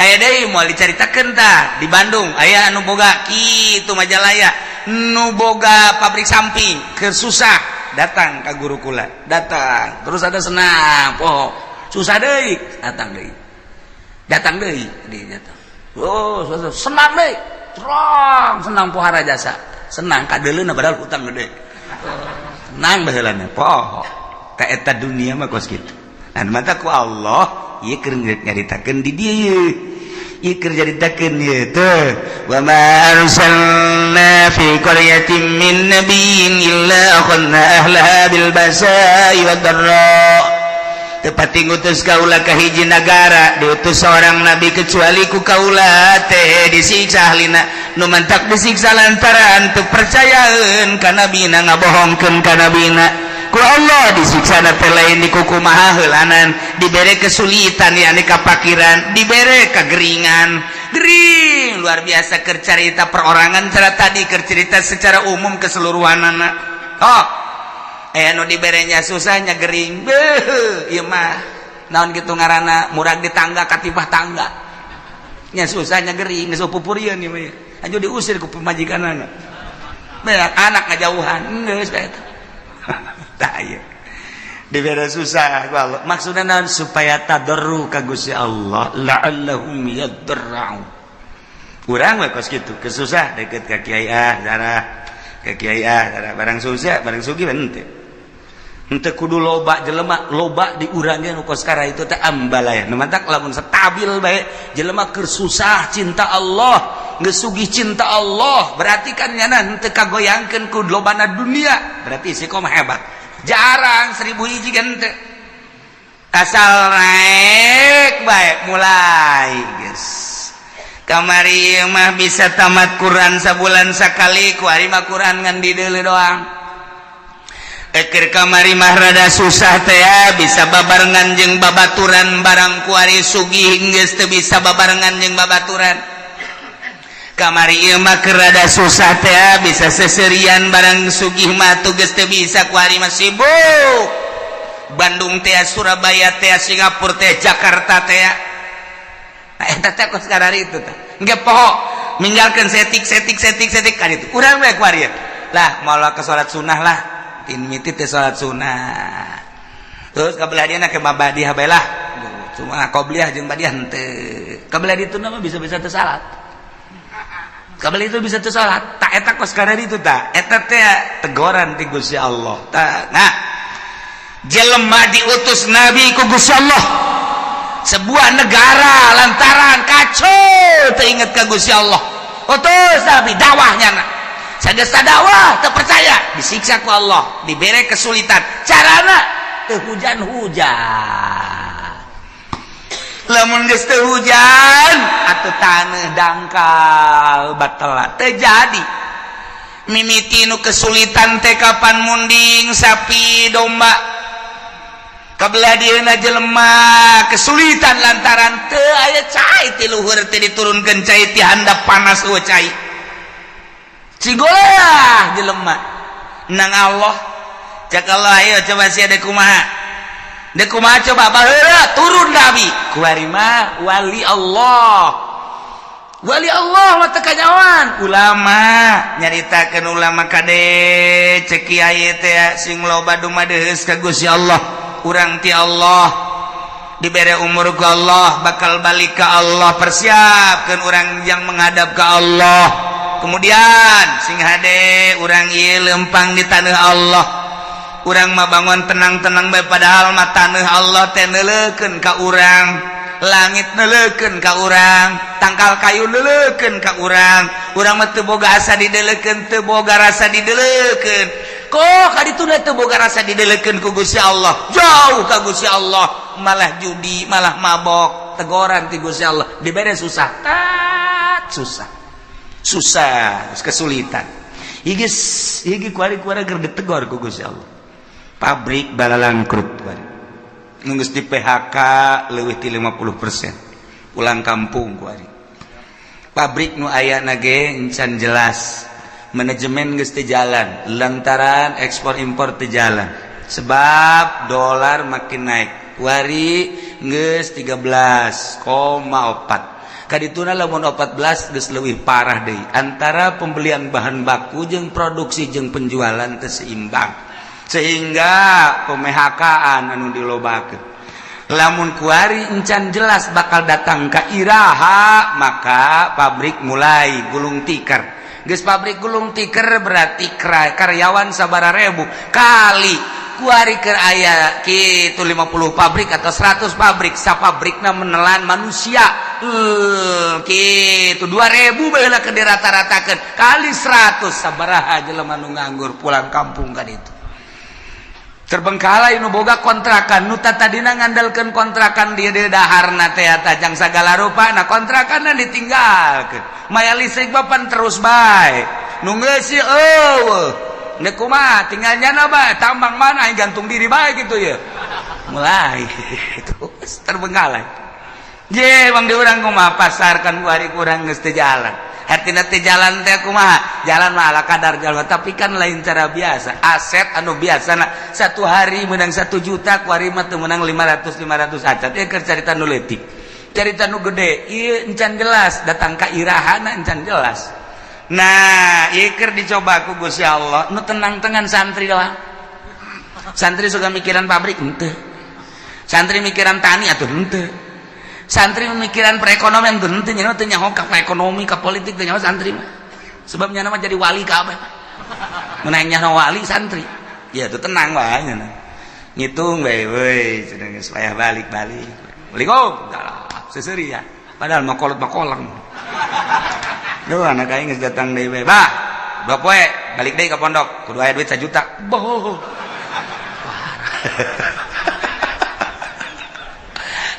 Aya deui moal dicaritakeun tah di Bandung aya anu boga kitu Majalaya, nu boga pabrik samping, keur susah datang ka guru kula, datang terus ada senang poho susah deui datang deui. Datang deui di datang. Oh, senang deui. Terang senang pohara jasa. Senang kadeuleuna, padahal hutang gede. Senang baheulana poho. Ka eta dunia mah kos kitu. Nah, mata ku Allah ieu keur nyaritakeun di dieu ieu. Ieu keur nyaritakeun ieu teh, "Wa ma arsalna fi qaryatin min nabiyyin illa akhadna ahlaha bil basa'i wad dharra." Teu pati ngutus kaula ka hiji nagara diutus seorang nabi, kecuali ku kaula teh disiksa ahlina. Nu mantak disiksa lantaran teu percayaeun ka nabina, ngabohongkeun ka nabina. Ku Allah disiksa teh lain dikukumaha heulanan, dibere kesulitan, yakni kapakiran, dibere kegeringan, gering luar biasa. Keur carita perorangan cara tadi, keur cerita secara umum keseluruhan anak. Oh, eh, nu diberenya susahnya gering. Beuh, ieu mah naon gitu ngaranna, murag di tangga katipah tangga nya, susahnya gering, geus pupurieun ieu mah. Anju diusir ku pamajikanana. Beak anak ngajauhan, geus bae eta. Tah, ieu dibere susah ku Allah. Maksudna naon? Supaya tadarru ka Gusti Allah, la'allahum yadarra'un. Urang we kos kitu, kesusah deket ka kiai, ah darah ke kiai, ah darah. Barang susah, barang sugih henteu. Henteu kudu loba jelema, loba di urang ge nu kos kara itu teh ambalaya. Nu mantak lamun stabil bae jelema, keur susah cinta Allah, geus sugih cinta Allah, berarti kan nyana henteu kagoyangkeun ku lobana dunia, berarti istiqomah hebat. Jarang 1000 hiji kan henteu. Asal naik bae mulai geus. Kamari mah bisa tamat Quran sabulan sakali, kuari mah Quran ngan dideuleu doang. Eker kamari mah rada susah teh ya, bisa babarengan jeung babaturan, barang kuari sugih geus teu bisa babarengan jeung babaturan. Kamari ieu mah keur rada susah teh ya, bisa seserian, barang sugih mah tuh geus teu bisa. Kuari mah sibuk Bandung teh, Surabaya teh, Singapura teh, Jakarta teh. Nah, eta teh kos karari itu teh. Engke poho ninggalkeun setik setik setik setik kan itu. Urang we kuari lah moal ke salat sunnah lah. Tin miti teh salat sunnah. Terus kabelah dia ke mabadiah bae lah. Cuma qobliyah jeung badiah henteu. Kabelah ditu mah bisa-bisa teu salat. Kabelah itu bisa teu salat. Tak eta kos karari itu tak. Eta teh tegoran ti Gusti Allah. Ta, nah, jelema diutus nabi ku Gusti Allah sebuah negara lantaran kacau teringat ke Gusti Allah, utus nabi dakwahnya. Nak sageus dakwah teu percaya, disiksa ku Allah, dibere kesulitan, carana teu hujan-hujan. Lamun geus teu hujan atuh taneuh dangkal batal teu jadi. Mimiti nu kesulitan teh kapan munding sapi domba. Kabelah dieuna jelema kesulitan lantaran teu aya cai ti luhur, teh diturunkeun cai ti handap, panas eueuh cai. Cigoleah jelema nang Allah. Cek Allah, ayo coba sia deuk kumaha, deuk kumaha coba. Baheula turun nabi, kuari mah wali Allah. Wali Allah mah teu kanyawan ulama nyaritakeun. Ulama kade, cek kiai teh sing loba dumadeus ka Gusti Allah. Urang ti Allah dibere umur ku Allah, bakal balik ke Allah, persiapkan orang yang menghadap ke Allah. Kemudian sing hade urang ieu lempang di tanah Allah. Urang mah bangun tenang-tenang bae, padahal mah tanah Allah teh neuleukeun ka urang, langit neuleukeun ka urang, tangkal kayu neuleukeun ka urang. Urang mah teu boga asa dideulekeun, teu boga rasa dideulekeun. Kok kaditu teu boga rasa dideulekeun ku Gusti Allah, jauh ka Gusti Allah, malah judi, malah mabok. Tegoran ti Gusti Allah, dibere susah, tat susah susah, kesulitan. Iki iki kuari-kuari keur ditegor ku Gusti Allah. Pabrik balalangkrut kuari, geus di PHK leuwih ti 50%, pulang kampung kuari. Pabrik nu aya ge encan jelas, manajemen geus teu jalan lantaran ekspor impor teu jalan sebab dolar makin naik. Kuari geus 13,4. Kadituna lamun 14 geus leuwih parah deui, antara pembelian bahan baku jeung produksi jeung penjualan teu seimbang, sehingga pemhkaan anu dilobakeun. Lamun kuari encan jelas bakal datang ka iraha, maka pabrik mulai gulung tikar. Geus pabrik gulung tikar berarti karyawan sabara ribu kali kuari keur aya kitu 50 pabrik atau 100 pabrik, sapabrikna menelan manusia kitu 2000 baheula keur dirata-ratakeun kali 100, sabaraha jelema nu nganggur pulang kampung kan itu. Terbengkalai nu boga kontrakan, nu tadina ngandalkeun kontrakan dia di daharna teh tajang sagala rupa, nah kontrakanna ditinggalkeun, maya listrik bapan terus bae nu ngeusi eueuh. Nek kumaha tinggal nyana bae tambang mana aing gantung diri bae gitu ya. Mulai terus terbengkalai. Je bang di urang kumaha pasar kan kuari kurang geus teu jalan. Hartina teu jalan teh kumaha? Jalan mah ala kadar jalan, tapi kan lain cara biasa. Aset anu biasa na satu hari menang 1 juta, kuari mah teu menang 500 500 acan. Ieu keur carita nu leutik. Carita nu gede, ieu encan jelas datang ka irahana encan jelas. Nah, ieu keur dicoba ku Gusti Allah, nu tenang-tenang santri lah. Santri suka mikiran pabrik henteu. Santri mikiran tani atuh henteu. Santri mikiran perekonomian tuh henteu, nya teu nyaho ka ekonomi ka politik teu nyaho santri mah. Sebab nya mah jadi wali kabeh. Mun aing nyaho wali santri. Ya tuh tenang wae nya. Ngitung bae we cenah geus payah balik-balik. Assalamualaikum. Seseuri ya. Padahal mah kolot mah kolang. Duh, anak aing geus datang deui bae. Bah, 2 poe balik deui ka pondok, kudu aya duit 1 juta. Boh.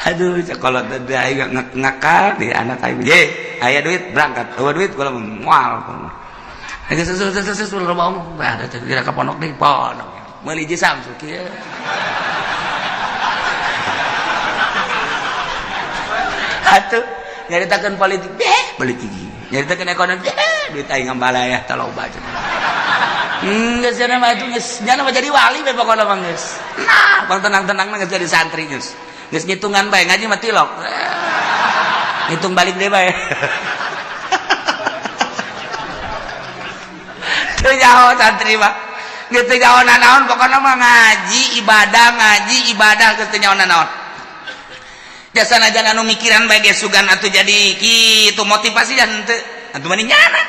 Aduh, kalau tadi aing ngakal di anak aing. Ye, aya duit berangkat. Eueuh duit kula moal. Geus sesu loba omong. Bah, da kira ka pondok deui, pondok. Meuli hiji Samsu kieu. Atuh, nyaritakeun politik, deh, politik. Nyaritakeun ekonomi, deh, duit aing ngambalayah teh loba cenah. Geus cenah mah atuh geus nya mah jadi wali we pokona mah geus. Nah, bang tenang-tenang geus jadi santri geus. Geus ngitungan bae ngaji mah tilok. Ngitung balik deui bae. Teu nyaho santri mah. Geus teu nyaho nanaon pokona mah ngaji ibadah geus teu nyaho nanaon. Jasa najan anu mikiran bae ge sugan atuh jadi kitu motivasi dan henteu atuh mending nyana.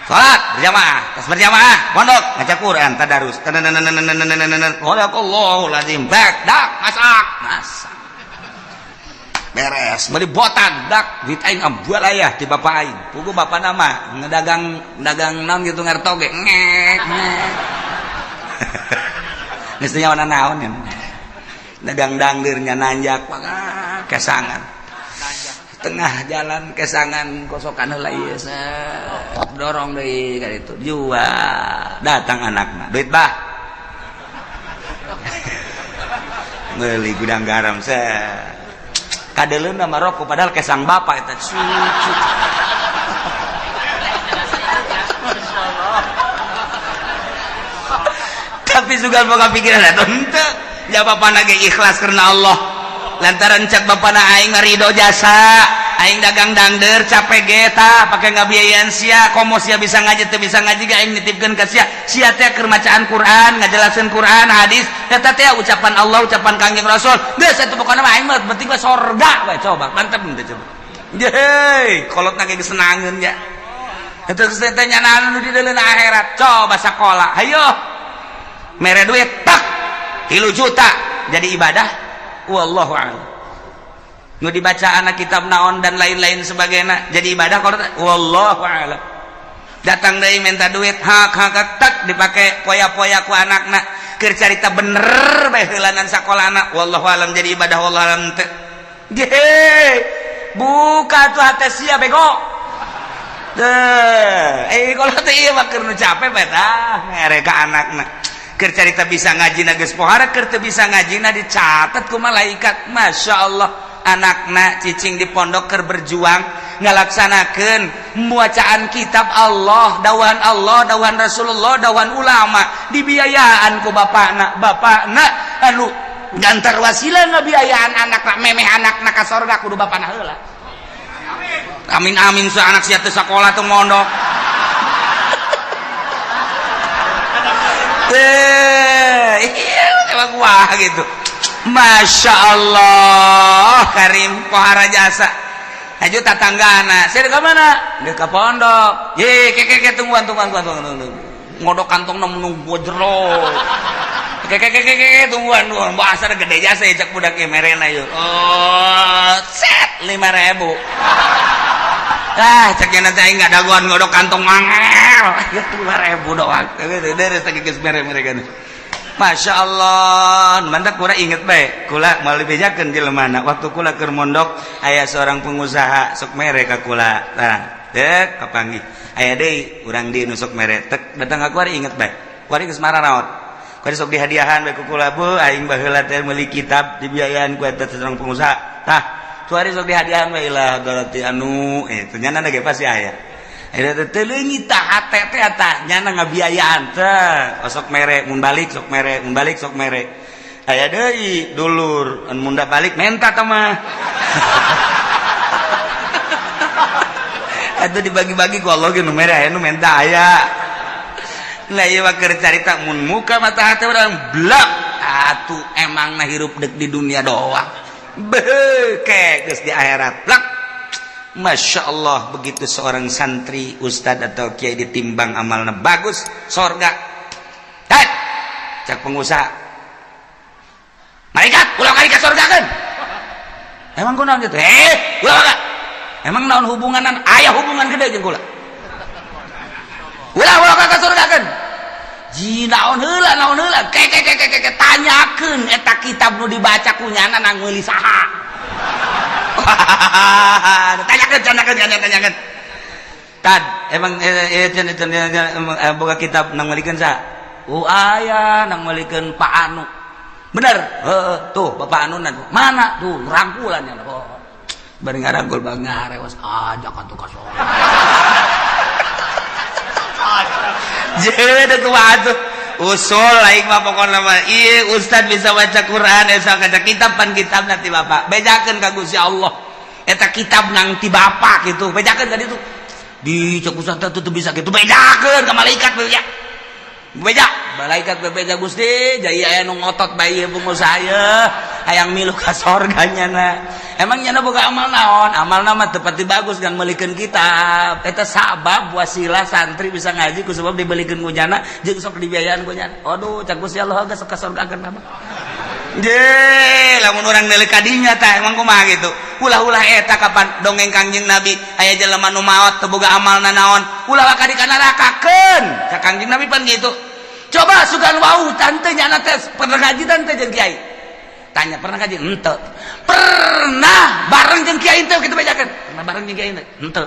Salat berjamaah, tas berjamaah, pondok ngaca Quran, tadarus. Sadaqallahul azim. Bak, dak, masak, masak. Beres, beli botan, dak, duit aing ambual aya ti bapak aing. Pugu bapak nama ngedagang dagang naon gitu ngarto ge. Ngek, ngek. Geus teu nyaho naon ya. Dagang dangdirnya nanjak kesangan. Tengah jalan kesangan kosokan heula ieu dorong deui ka ditu jual datang anakna duit bah meuli gudang garam kadeleuna mah rokok padahal kesang bapak eta cucu. Tapi sugan boga pikiran eta henteu ya bapana ge ikhlas karena Allah lantaran cek bapana aing ridho jasa aing dagang dangder capek ge tah pake ngabiayaan sia komo sia bisa ngaji teu bisa ngaji ge aing nitipkeun ka sia sia teh keur macaan Quran ngajelaskeun Quran hadis eta teh ucapan Allah ucapan Kangjeng Rasul geus atuh pokona mah aing mah penting mah sorga we coba mantep henteu coba yeuh kolotna ge geus senangeun ya eta geus teh nyanaan nu di deuleuna akhirat coba sakola hayo mere duit tak 3 juta jadi ibadah wallahu a'lam. Nu dibaca anak kitab naon dan lain-lain sebagainya jadi ibadah kalau wallahu a'lam. Datang deui minta duit hak hak tak dipake poya-poya ku anakna keur carita bener bae heulanan sakolana wallahu a'lam jadi ibadah wallahu a'lam teu. Buka tuh hate sia bego. Teu kalau teh ieu mah keur nu capek bae tah mere ka anakna. Keur carita bisa ngaji na geus pohara keur teu bisa ngaji na dicatat ku malaikat. Masya Allah anakna cicing di pondok keur berjuang ngalaksanakeun bacaan kitab Allah, dawan Allah, dawan Rasulullah, dawan ulama dibiayaan ku bapakna. Bapakna anu gantar wasilah ngabiayaan anakna memeh anakna ka sorga kudu bapakna heula. Amin amin sa anak sia teu sakola teu mondok. Iya, emang wah gitu. Masya Allah, Karim pohara jasa. Haju tatanggana, saya ke mana? Dia ke pondok. Ye, ke ke ke, tungguan, tungguan, tungguan, tungguan, tungguan. Ngodok kantong nunggu jero. Ke ke ke ke ke, tungguan, tungguan. Bahasa gede jasa ya, cek budak merena yuk. Oh, set 5.000. Ah, cek nanti aing nggak dagoan ngodok kantong mangel. 5.000 doang. Dari segi geus mere mereka. Masya Allah, mantap. Kula inget bae, kula mau dibejakeun jelema. Waktu kula keur mondok, aya seorang pengusaha sok mere ka kula. Nah, dek kapanggih. Aya deui urang di nu sok mere. Tek datang ka kuari, inget bae. Kuari geus mararaot. Kuari sok dihadiahan bae ku kula, "Bu, aing baheula teh meuli kitab dibiayaan ku eta seorang pengusaha." Tah, kuari sok dihadiahan bae lah berarti anu eh ternyata ge pasti aya. Eta teh leungit tah hate teh, tah nyana ngabiayaan teh sok mere, mun balik sok mere, mun balik sok mere. Aya deui dulur anu mun balik menta tah mah. Atuh dibagi-bagi ku Allah ge nu mere aya, nu menta aya. Lah, ieu mah keur carita mun muka mata hate urang blak atuh, emangna hirup dek di dunia doang. Beuh, ke geus di akhirat blak. Masya Allah, begitu seorang santri, ustad atau kiai ditimbang amalnya bagus, sorga. Hei, cak pengusaha, malaikat, ulah kali ke sorga kan? Emang kunaon gitu? Eh, ulah kak. Emang naon hubunganan? Aya hubungan gede jeung kula. Ulah ulah ka sorga kan? Ji naon heula, naon heula? Ke ke ke ke ke, tanyakeun eta kitab nu dibaca ku nyana nang meuli saha. Tanyakan, tanyakan, tanyakan, tanyakan. Tad, emang boga kitab nang meulikeun saha? Oh, aya nang meulikeun Pak Anu. Bener? Heeh, tuh Bapak Anu nan. Mana? Tuh rangkulan ya. Oh. Bari ngarangkul bang ngarewas ajak atuh ka sorga. Jadi kumaha tuh? Usul aing mah pokona mah ieu ustad bisa baca Quran, esa kaca kitab pan kitab nanti bapak bejakeun ka Gusti Allah eta kitab nang ti bapak gitu, bejakeun ka ditu. Di cek ustad teh teu bisa gitu, bejakeun ka malaikat, beja beja malaikat bebeja, "Gusti, jaya aya nu ngotot bae ieu pengusaha ye hayang milu ka sorga nyana. Emang nyana boga amal naon? Amalna mah teu pati bagus kan meulikeun kitab." Eta sabab wasilah santri bisa ngaji ku sebab dibelikeun ku nyana jeung sok dibiayaan ku nyana. Aduh, cak Gusti Allah geus ka sorgakeun mah. Je, lamun urang neuleuh ka dinya tah emang kumaha gitu. Ulah-ulah eta kapan dongeng Kangjeng Nabi aya jelema nu maot teu boga amalna naon, ulah ka di nerakakeun. Ka Kangjeng Nabi pan gitu. Coba sugan wau tante nyana teh pernah ngaji tante jeung kiai. Tanya, pernah ngaji? Henteu. Pernah bareng jeung kiai teu kitu bejakeun? Pernah bareng jeung kiai teu? Henteu.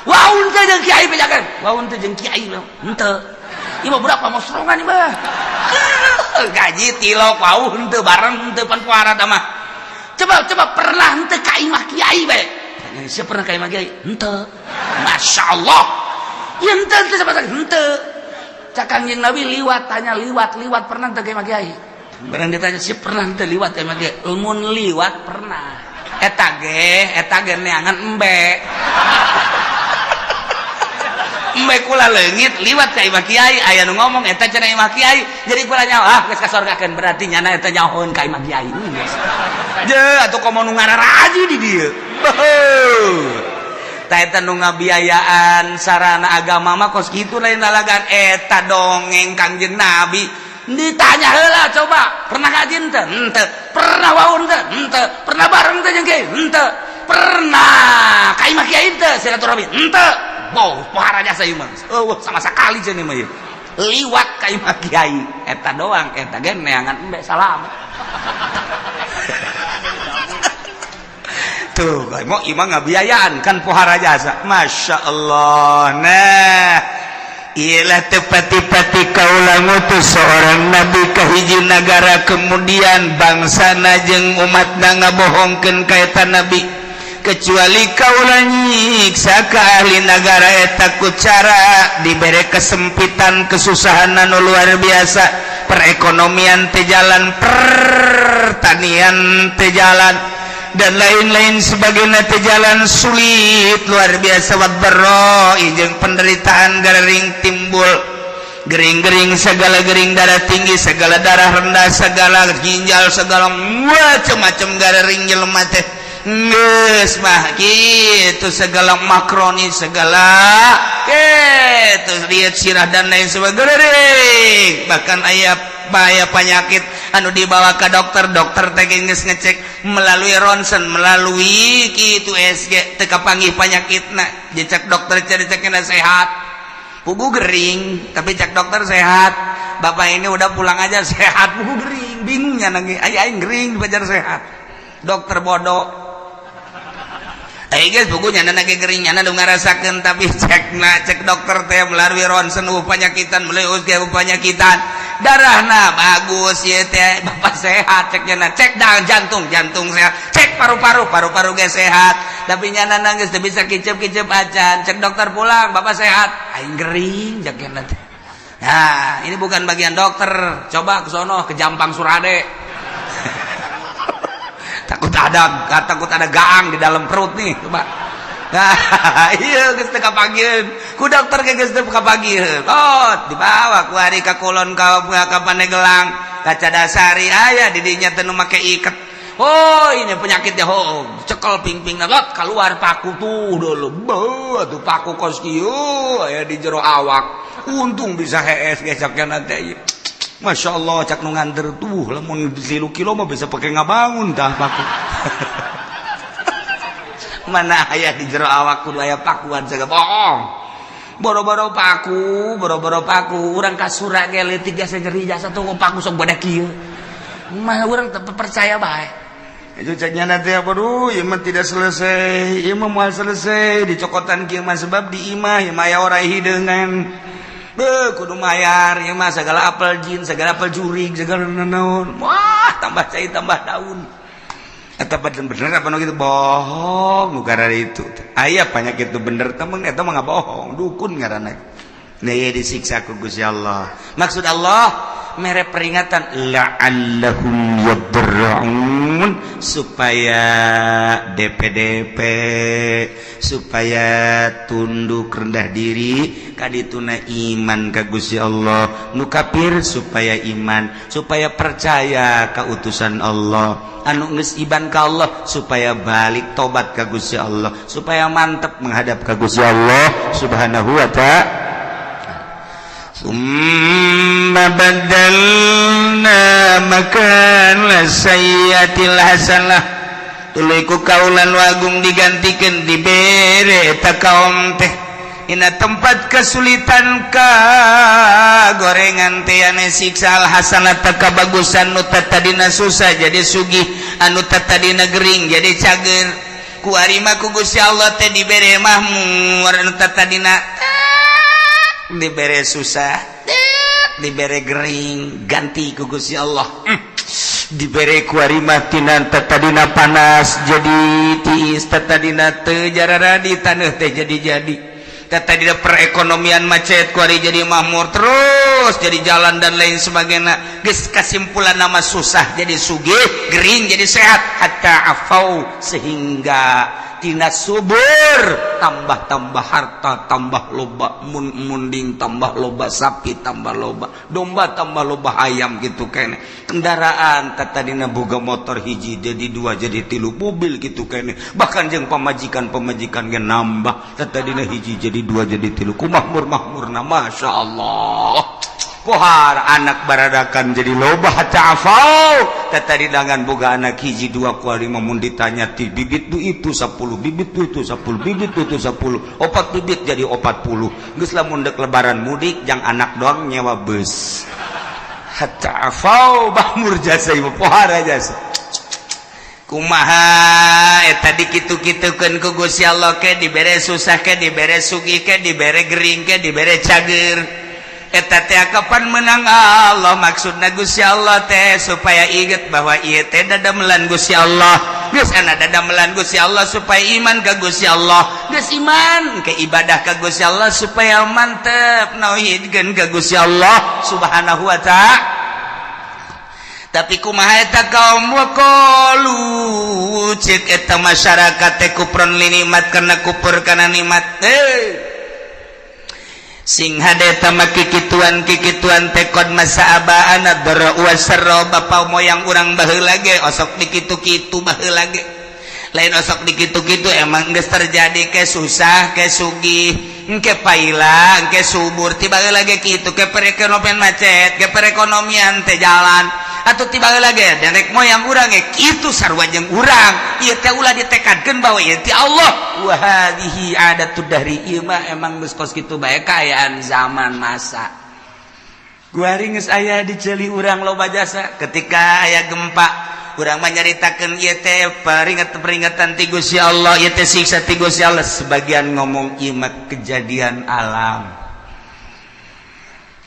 Wau teu jeung kiai bejakeun? Wau teu jeung kiai henteu. Ieu mah budak pamosrongan ieu mah. Gaji tilok wau henteu bareng henteu pan puara mah. Coba coba, pernah henteu ka imah kiai bae? Tanya, siapa pernah ka imah kiai? Henteu. Masya Allah. Ya henteu henteu sama henteu. Cak Kangjeng Nabi liwat, tanya liwat liwat pernah teu ka imah kiai? Barang ditanya si pernah teu liwat ka imah kiai? Mun liwat pernah. Eta ge neangan embe. Embe kula leungit liwat ka imah kiai, aya nu ngomong eta cenah imah kiai. Jadi kula nyaho, ah geus kasorgakeun, berarti nyana eta nyahoeun ka imah kiai. Geus. Je atuh komo nu ngararaji di dieu. Tah, eta nu ngabiayaan sarana agama mah kos kitu, lain lalagan. Eta dongeng Kangjeng Nabi ditanya heula, coba, pernah ngaji henteu? Henteu. Pernah wau henteu? Henteu. Pernah bareng teh jeung kiai? Henteu. Pernah ka imah kiai henteu silaturahmi? Henteu. Boh, pohara jasa ieu mah. Eueuh sama sekali cenah mah ieu. Liwat ka imah kiai eta doang, eta ge neangan embe salam. Tuh, mau imah ngabiayaan kan pohara jasa. Masya Allah. Nah, ialah tepati-pati kaula ngutus seorang nabi ka hiji nagara, kemudian bangsana jeung umatna ngabohongkeun ka eta nabi, kecuali kaula nyiksa ka ahli nagara eta ku cara dibere kesempitan, kesusahan anu luar biasa, perekonomian teu jalan, pertanian teu jalan, dan lain-lain sebagainya teu jalan, sulit luar biasa, wadh-dharra jeung penderitaan gering timbul. Gering-gering, segala gering, darah tinggi segala, darah rendah segala, ginjal segala, macam-macam gering jelema teh. Geus mah gitu, segala makroni segala gitu, lihat sirah dan lain sebagainya. Bahkan aya bahaya penyakit anu dibawa ke dokter, dokter teh geus ngecek melalui rontgen, melalui kitu USG, teu kapanggih penyakitna. Dicek dokter, cek cekna sehat, pugu gering. Tapi cek dokter sehat, "Bapak ini udah pulang aja, sehat." Pugu gering, bingungnya nangis aya aing gering dipajar sehat. Dokter bodoh. Eh guys, bukunya lagi gering, nyana nu ngarasakeun. Tapi cek na cek dokter teh melalui rontgen penyakitan, melalui USG penyakitan, darahna bagus ya teh, "Bapak sehat," cek nyana. Cek dah jantung, jantung sehat. Cek paru-paru, paru-paru ge sehat. Tapi nyana nangis teu bisa kicep-kicep acan. Cek dokter, "Pulang, bapak sehat." Aing gering, cek nyana teh. Nah, ini bukan bagian dokter. Coba ke sono, ke Jampang Surade, takut ada gaang di dalam perut nih, coba. Nah, iya, geus teu kapanggieun ku dokter ge, geus teu kapanggieun. Oh, dibawa ku ari ka kulon, ka Pandeglang, ka Cadasari, aya di dinya teh nu make iket. Oh, ini penyakitnya. Oh, cekel pingping lot, keluar paku tuh dulu. Beuh, tuh paku kos kieu aya di jero awak. Untung bisa hees ge cakna teh. Masya Allah, cak nu nganter tuh, lamun 3 kilo mah bisa pakai ngabangun tah paku. Mana aya di jero awak kudu aya pakuan segala bohong. Boro-boro paku, boro-boro paku, urang kasura ge leutik jasa nyeri jasa tuh paku sok badak kieu. Mah urang teu percaya bae. Itu ceknya nanti apa, duh, ieu mah tidak selesai, ieu mah moal selesai dicokotan kieu mah, sebab di imah ieu mah aya orai hideungan. Beuh, kudu mayar ieu mah segala, apel jin segala, apel jurig segala, naon. Wah, tambah cai tambah daun. Eta bener apa nu gitu bohong nu itu. Aya penyakit itu bener temen, eta mah bohong, dukun ngaranna. Nah, ieu disiksa ku Gusti Allah. Maksud Allah mere peringatan la'allahum yadarra'un, supaya DPDP, supaya tunduk rendah diri kadituna iman ka Gusti Allah. Nu kafir supaya iman, supaya percaya ka utusan Allah. Anu geus iman ka Allah supaya balik tobat ka Gusti Allah, supaya mantep menghadap ka Gusti Allah Subhanahu wa Ta'ala. ثم بدلنا مكان السيئة الحسنة. Tuluy ku kaula nu agung digantikan, dibere eta kaum teh dina tempat kesulitan ka gorengan teh ane siksa, al hasanata kabagusan. Nu tadina susah jadi sugih, anu tadina gering jadi cager. Ku arima ku Gusti Allah teh dibere mahmur. Anu tadina dibere susah, dibere gering, ganti ku Gusti Allah dibere kuari mah tina tadina panas jadi tiis, tadina teu jarara di taneuh teh jadi jadi, tadina perekonomian macet kuari jadi makmur terus, jadi jalan dan lain sebagainya. Geus kasimpulan nama susah jadi sugih, gering jadi sehat, hatta afau, sehingga tina subur tambah-tambah, harta tambah loba, mun munding tambah loba, sapi tambah loba, domba tambah loba, ayam gitu kene, kendaraan tadina boga motor hiji jadi dua, jadi tilu, mobil gitu kene. Bahkan jeung pamajikan, pamajikan ge nambah, tadina hiji jadi dua, jadi tilu. Ku makmur makmurna, Masya Allah. Pohar anak baradakan jadi loba, hatta afau. Tadi dengan boga anak hiji dua, kuari mun ditanya ti bibit tu itu 10 bibit, tu itu 10 bibit, tu itu 10, opat bibit jadi 40. Geus lamun dek lebaran mudik jang anak doang nyewa bus. Hatta afau, makmur jasa ieu, pohara jasa. Kumaha eta dikitu-kitukeun ku Gusti Allah, ke dibere susah, ke dibere sugih, ke dibere gering, ke dibere cager, eta teh kapan menang Allah. Maksudna Gusti Allah teh supaya inget bahwa ieu teh dadamelan Gusti Allah. Geus ana dadamelan Gusti Allah supaya iman ka Gusti Allah. Geus iman ke ibadah ka Gusti Allah, supaya mantep nauhidkeun ka Gusti Allah Subhanahu wa Ta'ala. Tapi kumaha eta kaum? Waqalu, cek eta masyarakat teh, kufron li nikmat, karena kufur kana nikmat. Eh, Sing hade tama kikituan kikituan teh qad massa aba'ana dharra wasarra. Bapa moyang urang baheula ge osok dikitu-kitu baheula ge. Lain osok dikitu-kitu, emang geus terjadi, ke susah ke sugih, engke paila engke subur. Tiba lagi kitu, ke perekonomian macet, ke perekonomian teh jalan atau tiba lagi nenek moyang urang ge kitu, sarua jeung urang. Ieu teh ulah ditekadkeun bahwa ieu ti Allah. Wa hadhihi adatud dahri, ieu mah emang geus kos kitu bae kaayaan zaman masa. Kuari geus aya di ceuli urang loba jasa. Ketika aya gempa, urang menyaritakeun ieu teh peringatan-peringatan ti Gusti Allah, ieu teh siksa ti Gusti Allah. Sebagian ngomong ieu mah kejadian alam.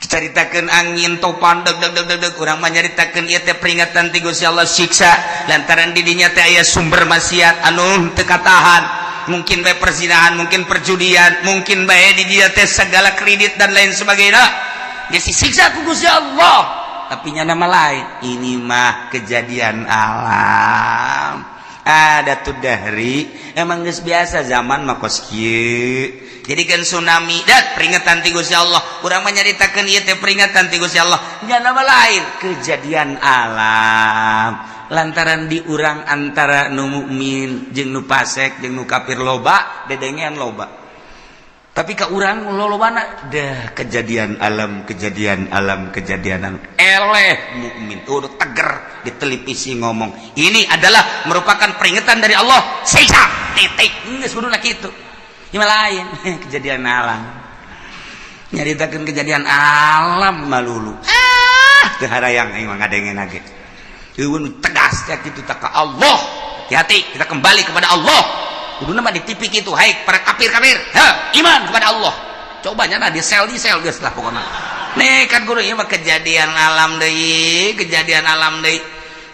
Caritakeun angin topan deg deg deg deg deg, urang menyaritakeun ieu teh peringatan ti Gusti Allah, siksa lantaran di dinya teh aya sumber maksiat anu teu katahan, mungkin bae perzinahan, mungkin perjudian, mungkin bae di dinya teh segala kredit dan lain sebagainya, geus disiksa ku Gusti Allah. Tapi nya nama lain, ini mah kejadian alam, ada tuh dari emang geus biasa zaman mah kos kieu. Jadi kan tsunami dat peringatan ti Gusti Allah, urang menyaritakeun ieu teh peringatan ti Gusti Allah, nya nama lain kejadian alam. Lantaran di urang antara nu mukmin jeung nu fasik jeung nu kafir loba dedengean loba, tapi ka urang lolobana dah kejadian alam, kejadian alam, kejadian alam. Eleh mukmin udah teger di televisi ngomong ini adalah merupakan peringatan dari Allah, siksa, titik. Geus kuduna kitu. Ieu lain kejadian alam, nyaritakeun kejadian alam malulu. Ah, teu harayang aing mah ngadengen ge. Eueun tegas ya kitu tak ka Allah. Hati-hati, kita kembali kepada Allah. Kuduna mah di TV kitu, hai para kafir-kafir, ha, iman kepada Allah. Coba nya di sel, di sel geus lah pokokna. Nih kan guru, ieu mah kejadian alam deui, kejadian alam deui.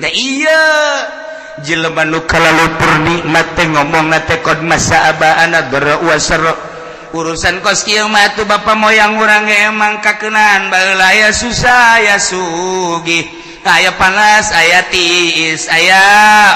Nah, iya jelema nu kalalupur nikmat teh ngomong teh qad massa aba'ana dharra wasarra. Urusan kos kieu mah atuh bapa moyang urang ge emang kakeunaan baheula, aya susah aya sugih, aya panas aya tiis, aya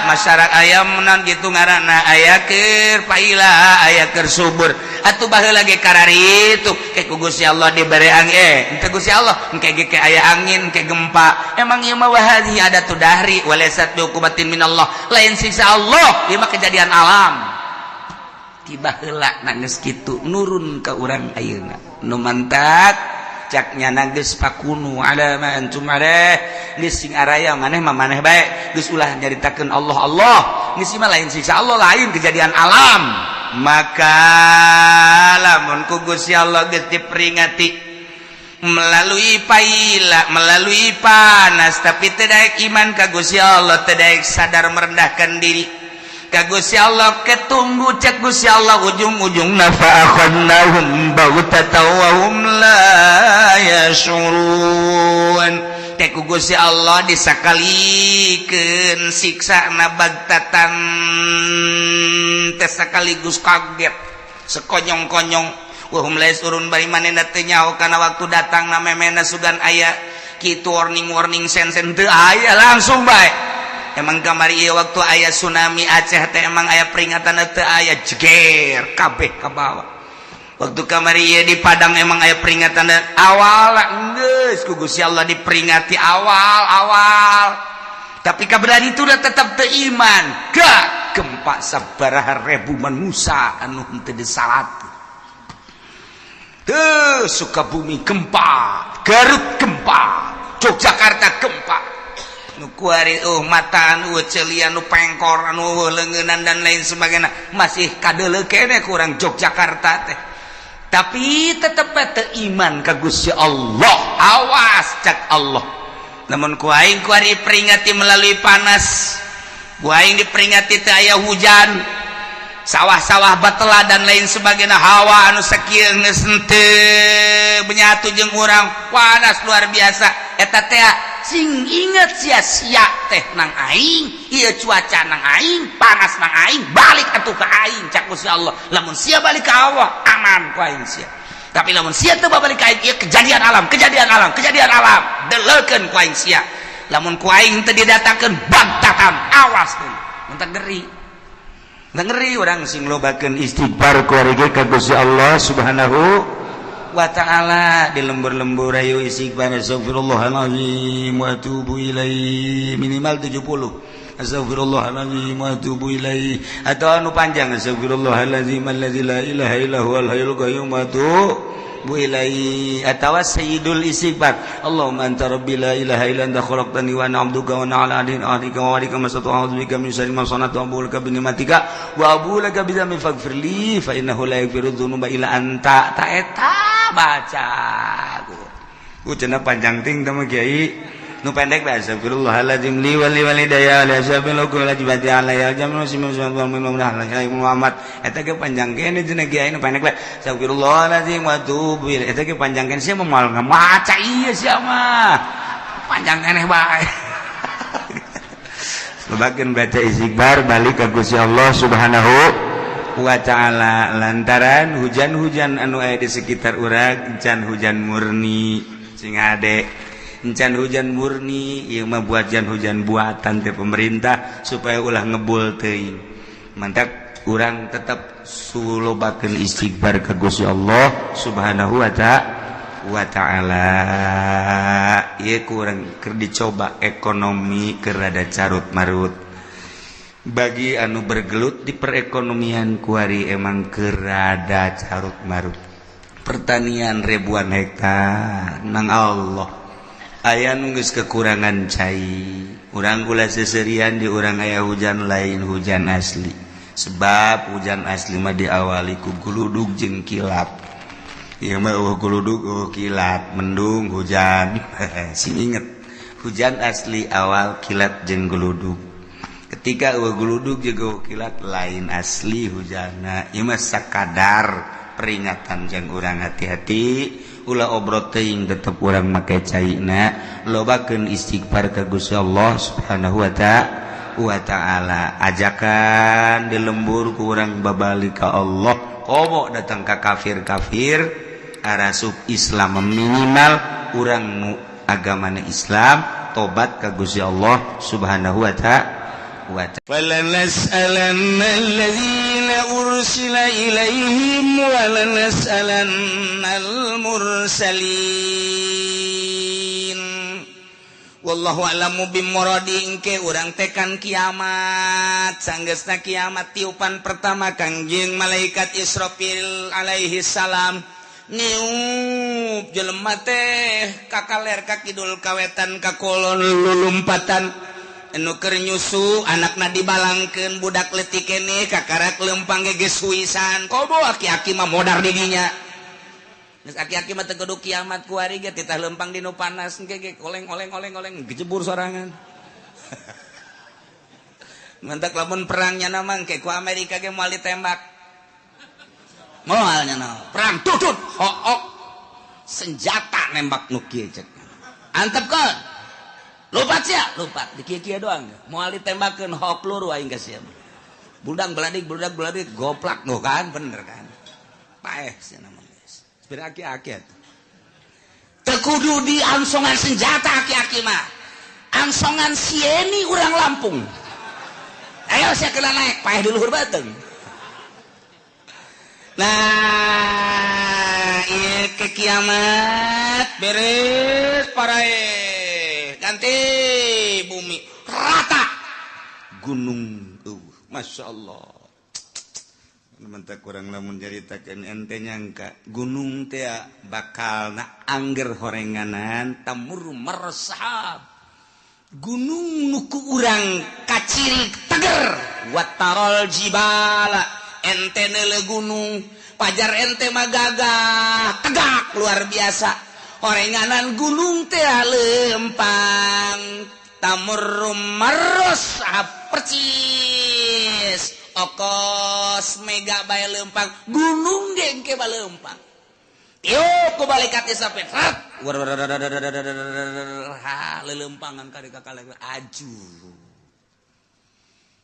masyarakat aya menan gitu ngaranna, aya keur paila aya keur subur. Atuh baheula ge kararitu ke ku Gusti Allah dibere angin, henteu Gusti Allah engke ge ke aya angin ke gempa. Emang ieu mah wahadhi adatud dahri walaysat biuqubatin minallah, lain siksa Allah, ieu mah kejadian alam. Tiba heula geus kitu nurun ka urang ayeuna nu mantak caknya geus fakunu ala ma antum alaih, geus sing araya maneh mah maneh bae, geus ulah nyaritakeun Allah Allah, geus mah lain siksa Allah, lain kejadian alam. Maka lamun ku Gusti Allah geus diperingati melalui paila, melalui panas, tapi tidak iman ka Gusti Allah, tidak sadar merendahkan diri ka Gusti Allah, ketunggu cek Gusti Allah ujung-ujung fa akhadnahum baghtatan wa hum la yash'urun. Teh ku Gusti Allah disakalikeun siksa na baghtatan teh sekaligus kaget sekonyong-konyong, wa hum la yash'urun, bari manehna teu nyaho kana waktu datang na memena sugan aya kitu warning warning sen sen teu aya, langsung bae. Emang kamari ieu waktu aya tsunami Aceh teh emang aya peringatan teu aya, jeger kabeh ka bawah. Waktu kamari ieu di Padang emang aya peringatan awal, geus ku Gusti Allah diperingati awal awal, tapi kaberan itu udah tetap teu iman, gak gempa sabaraha ribu manusia anu henteu disalat. Tuh Sukabumi gempa, Garut gempa, Yogyakarta gempa. Nu kuari mataan, celian, nu pengkor, anu leungeunnan dan lain sebagainya masih kadeuleu kene kurang Yogyakarta teh, tapi tetep teu iman ka Gusti Allah. Awas cak Allah, namun ku aing kuari peringati melalui panas, ku aing diperingati teu aya hujan, sawah-sawah batela dan lain sebagainya, hawa anu sakieu geus henteu menyatu jeung urang, panas luar biasa. Eta teh sing inget sia-sia teh nang aing, ieu cuaca nang aing, panas nang aing, balik atuh ka aing cak Gusti Allah. Lamun sia balik ka Allah, aman ku aing sia, tapi lamun sia teu balik ka aing, ieu kejadian alam, kejadian alam, kejadian alam, deleukeun ku aing sia. Lamun ku aing teu didatangkeun baghtatan, awas tuh mun ngeri ngeri. Urang sing lobakeun istighfar kuari ge ka Gusti Allah Subhanahu. wa ta'ala. Di lembur-lembur ayo istighfar, astagfirullahalazim wa atubu ilaih, minimal 70, astagfirullahalazim wa atubu ilaih, atau anu panjang, astagfirullahalazim allazi la ilaha illa huwal hayyul qayyum wa atubu ilaih, atawa sayyidul istighfar, Allahumma anta rabbi la ilaha illa anta khalaqtani wa ana 'abduka wa ana 'ala ahdika wa wa'dika mastata'tu, a'udzu bika min syarri ma sana'tu, abu'u laka bi ni'matika wa abu'u laka bi dzambi, faghfir li fa innahu la yaghfiru dzunuba illa anta. Ta eta baca ku cenah panjang ting teh mah, kiai. Nu pendek bae, astagfirullahaladzim li wa li walidayya li ashabil wajibati alayya jamu Muhammad. Eta ge panjang kene cenah, kiai. Nu pendek bae, astagfirullahaladzim wa atubu ilaih. Eta ge panjang kene, sia mah moal ngamaca ieu, sia mah panjang keneh bae. Lobakeun baca istighfar, balik ka Gusti Allah Subhanahu wa ta'ala, lantaran hujan-hujan anu aya di sekitar urang encan hujan murni. Sing hade, encan hujan murni. Ieu mah buat hujan buatan teh pemerintah supaya ulah ngebul teuing. Mantap, urang tetap sulobakeun istighfar ka Gusti Allah Subhanahu wa ta'ala. Ieu kurang keur dicoba, ekonomi keur rada carut marut. Bagi anu bergelut di perekonomian, kuari emang keur rada carut marut. Pertanian ribuan hektar nang Allah aya nu geus kekurangan cai. Urang ulah seserian, di urang aya hujan, lain hujan asli, sebab hujan asli mah diawali ku guludug jeung kilat. Ieu mah euweuh guludug, euweuh kilat, mendung hujan. Sing inget, hujan asli awal kilat jeung guludug. Ketika euweuh guludug jeung euweuh kilat, lain asli hujanna. Ieu mah sakadar peringatan jang urang hati-hati, ulah obrot teuing, tetep urang make caina, lobakeun istighfar ka Gusti Allah Subhanahu wa ta'ala. Ajakan di lembur ku urang babalik ka Allah, komo datang ka kafir-kafir arasup Islam, minimal urang nu agamana Islam tobat ka Gusti Allah Subhanahu wa ta'ala. فلنسألن الذين أرسل إليهم ولنسألن المرسلين. Wallahu a'lamu bimuradi. Engke urang tekan kiamat, sanggeusna kiamat, tiupan pertama Kangjeng malaikat Israfil alaihi salam niup, jelema teh kakaler, kakidul, kawetan, kakulon, lulumpatan. Anu keur nyusu anakna dibalangkeun, budak leutik keneh kakarak lempang ge geus huisan. Komo aki-aki mah modar didinya. Geus aki-aki mah teu kudu kiamat, kuari ge titah lempang di nu panas engke ge oleng oleng oleng oleng, gejebur sorangan. Mantak lamun perangnya nama engke ku Amerika ge moal ditembak, moal nya perang tutut hook senjata nembak nu kieu, cek antepkeun, lupat sia, lupat di kieu-kieu doang, moal ditembakeun hok peluru aing ka sia. Budak beladik, budak beladik, goplak nu kan bener kan, paeh sia nama geus sepira aki-aki atuh. Teu kudu di ansongan senjata aki-aki mah, ansongan sieni urang Lampung, ayo sia kena naik, paeh di luhur beuteung. Nah, ieu ke kiamat beres parae, ganti bumi rata, gunung Masya Allah. Mentak kurang lamun nyaritakeun, ente nyangka gunung teh bakal na angger horenganan tamur meresahab. Gunung nu ku urang kaciri teger, watarol jibala, ente neule gunung pajar ente mah gagah tegak luar biasa, horenganan gunung teh lempang, tamur marros percis okos mega bae lempang, gunung ge engke balempang. Tiup ku malaikat Israfil, ha, lelempangan kali kakale aju.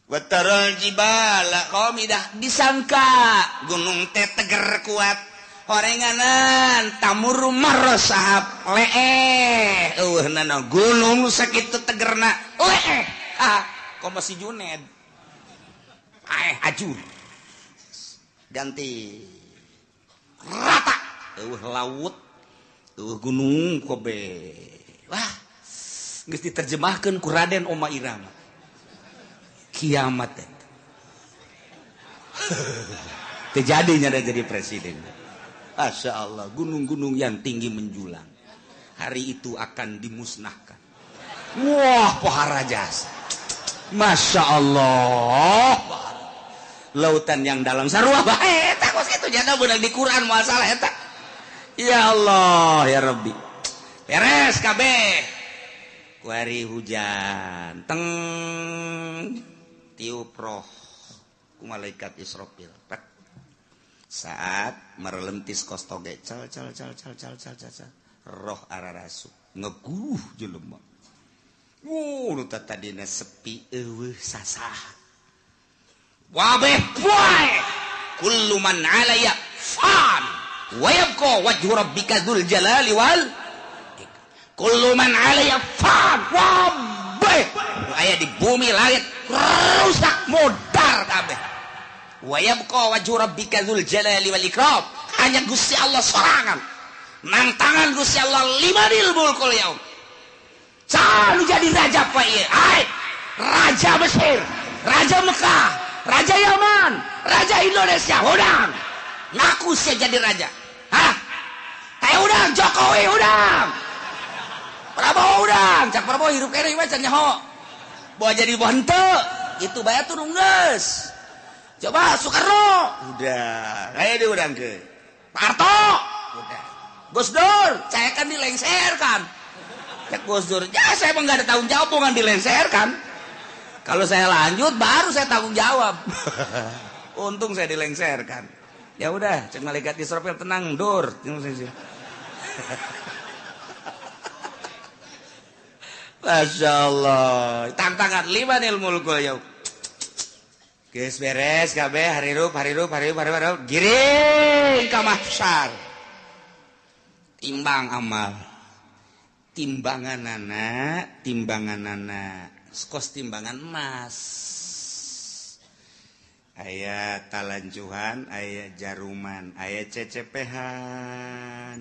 Wataral jibala qamidah, disangka gunung teh teger kuat, horenganan tamur marosahab leeh, eueuhnana gunung sakitu tegerna leeh. Ah, komo si Juned aeh, ajur, ganti rata. Eueuh laut, eueuh gunung kobe. Wah, geus diterjemahkeun ku Raden Oma Irama. Kiamat eta. Terjadinya ada jadi presiden. Masya Allah, gunung-gunung yang tinggi menjulang hari itu akan dimusnahkan. Wah, pohara jasa. Masya Allah. Lautan yang dalam sarua bae eta kos kitu jana beunang di Quran moal salah eta. Ya Allah, ya Rabbi. Beres kabeh. Kuari hujan teng tiup roh ku malaikat Israfil. Saat merelentis kos toge cal cal cal cal cal cal cal roh ararasu ngeguh jelema. Wuh, nu tadina sepi eueuh sasah. Wabeh poe kullu man 'alaya fan wa yabqa wajhu rabbika dzul jalali wal kullu man 'alaya fan. Wabeh nu aya di bumi langit rusak modar kabeh. Wa yabqa wajhu rabbika dzul jalali wal ikram. Hanya Gusti Allah sorangan. Nang tangan Gusti Allah limanil mulkul yaum. Selalu jadi raja pak ieu. Ai, raja Mesir, raja Mekah, raja Yaman, raja Indonesia. Udang. Ngaku sia jadi raja. Hah? Teh udang Jokowi udang. Prabowo udang. Cak Prabowo hirup kene mah can nyaho. Bawa jadi bawa henteu. Gitu bae atuh geus. Coba Soekarno udah, kayak dia udah ke Pak Harto udah, Gus Dur saya kan dilengserkan. Cek Gus Dur, ya saya emang nggak ada tanggung jawab bukan dilengserkan. Kalau saya lanjut baru saya tanggung jawab. Untung saya dilengserkan. Ya udah, cek malaikat Israfil tenang, Dur. Masya Allah, tantangan limanil mulkul yaum. Geus beres kabeh harirup harirup harirup harirup giring ka mahsyar. Timbang amal. Timbanganana, timbanganana kos timbangan emas. Aya talanjuhan, aya jaruman, aya cecepehan.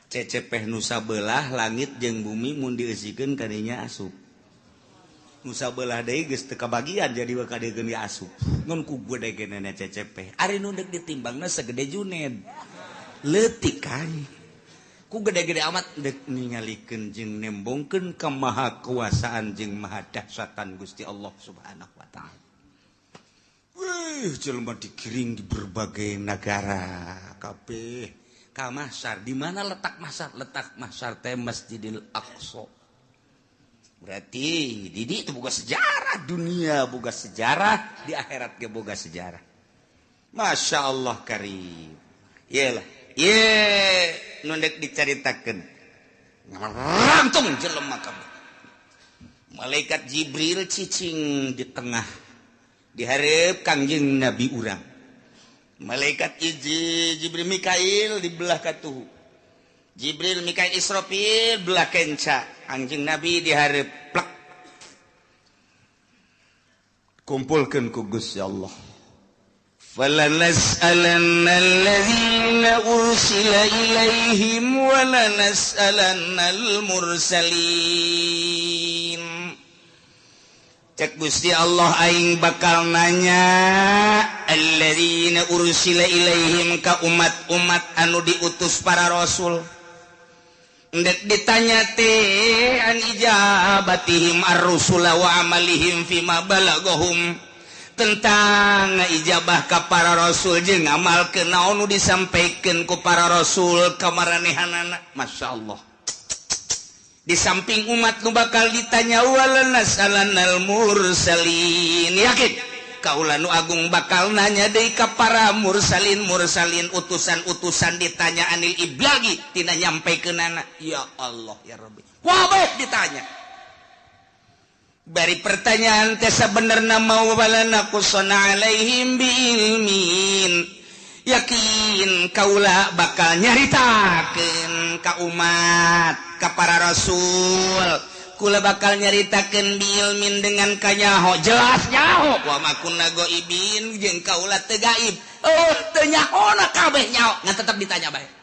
Cecepeh nu sabelah langit jeung bumi mun dieusikeun kadinya asup. Nusa belah deui geus teu kabagian jadi bakal deui asup. Ngan ku gede-gedena CCP. Ari nu deuk ditimbangna segede Juned. Leutik kan. Ku gede-gede amat deuk ningalikeun jeung nembongkeun kemahakuasaan jeung mahadahsyatan Gusti Allah Subhanahu wa taala. Wih, jelema digiring di berbagai negara kabeh ka mahsyar. Di mana letak mahsyar? Letak mahsyar teh Masjidil Aqsa. Berarti Didi itu boga sejarah dunia, boga sejarah di akhirat ge boga sejarah. Masya Allah karim. Iyalah, ye nu deuk dicaritakeun. Ngarangtung jelema kabeh. Malaikat Jibril cicing di tengah di hareup Kangjeng Nabi urang. Malaikat Jibril Mikail di belah katuhu. Jibril Mikail Israfil belah kenca. Anjing Nabi dihareup plek. Kumpulkeun ku Gusti Allah. Falanas'alanna alladzina ursila ilaihim wa lanas'alannal mursalin. Cek Gusti Allah aing bakal nanya alladzina ursila ilaihim ka umat-umat anu diutus para rasul. Ndek ditanya teh an ijabatihim ar-rusula wa amalihim fima balagahum, tentang ijabah ka para rasul jeung ngamalkeun naon nu disampaikeun ku para rasul ka maranehanana. Masya Allah. Di samping umat nu bakal ditanya walanasalanal mursalin, yakin kaula nu agung bakal nanya deui ka para mursalin mursalin utusan-utusan ditanya anil iblagi tina nyampekeunana. Ya Allah ya Rabbi. Wabeh ditanya. Bari pertanyaan teh sabenerna mau walana qusana alaihim biilmin. Yakin kaula bakal nyaritakeun ka umat ka para rasul. Kula bakal nyaritakeun biilmin dengan kanyaho jelas nyaho wa ma kunna ghaibin jeung kaula teu gaib. Oh teu nyahona kabeh nyaho ngan tetep ditanya bae.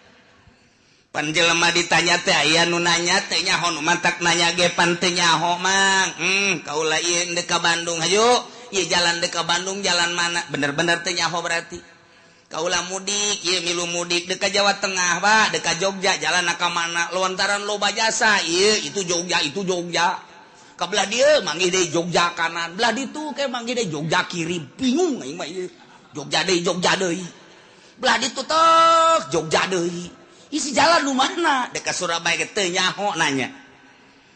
Pan jelema ditanya teh aya nu nanya teh nyaho nu mantak nanya ge pan teu nyaho mang. Kaula ieu deuk ka Bandung hayu ieu jalan deuk ka Bandung jalan mana bener-bener teu nyaho berarti. Kaula mudik ieu milu mudik deuk ka Jawa Tengah Pak deuk ka Jogja jalan ka mana lontaran loba jasa ieu itu Jogja itu Jogja. Ka belah dieu manggih deui Jogja kanan belah ditu ke manggih deui Jogja kiri bingung aing mah ieu. Jogja deui Jogja deui. Belah ditu tek Jogja deui. Isi jalan nu mana dek ka Surabaya ge teu nyaho nanya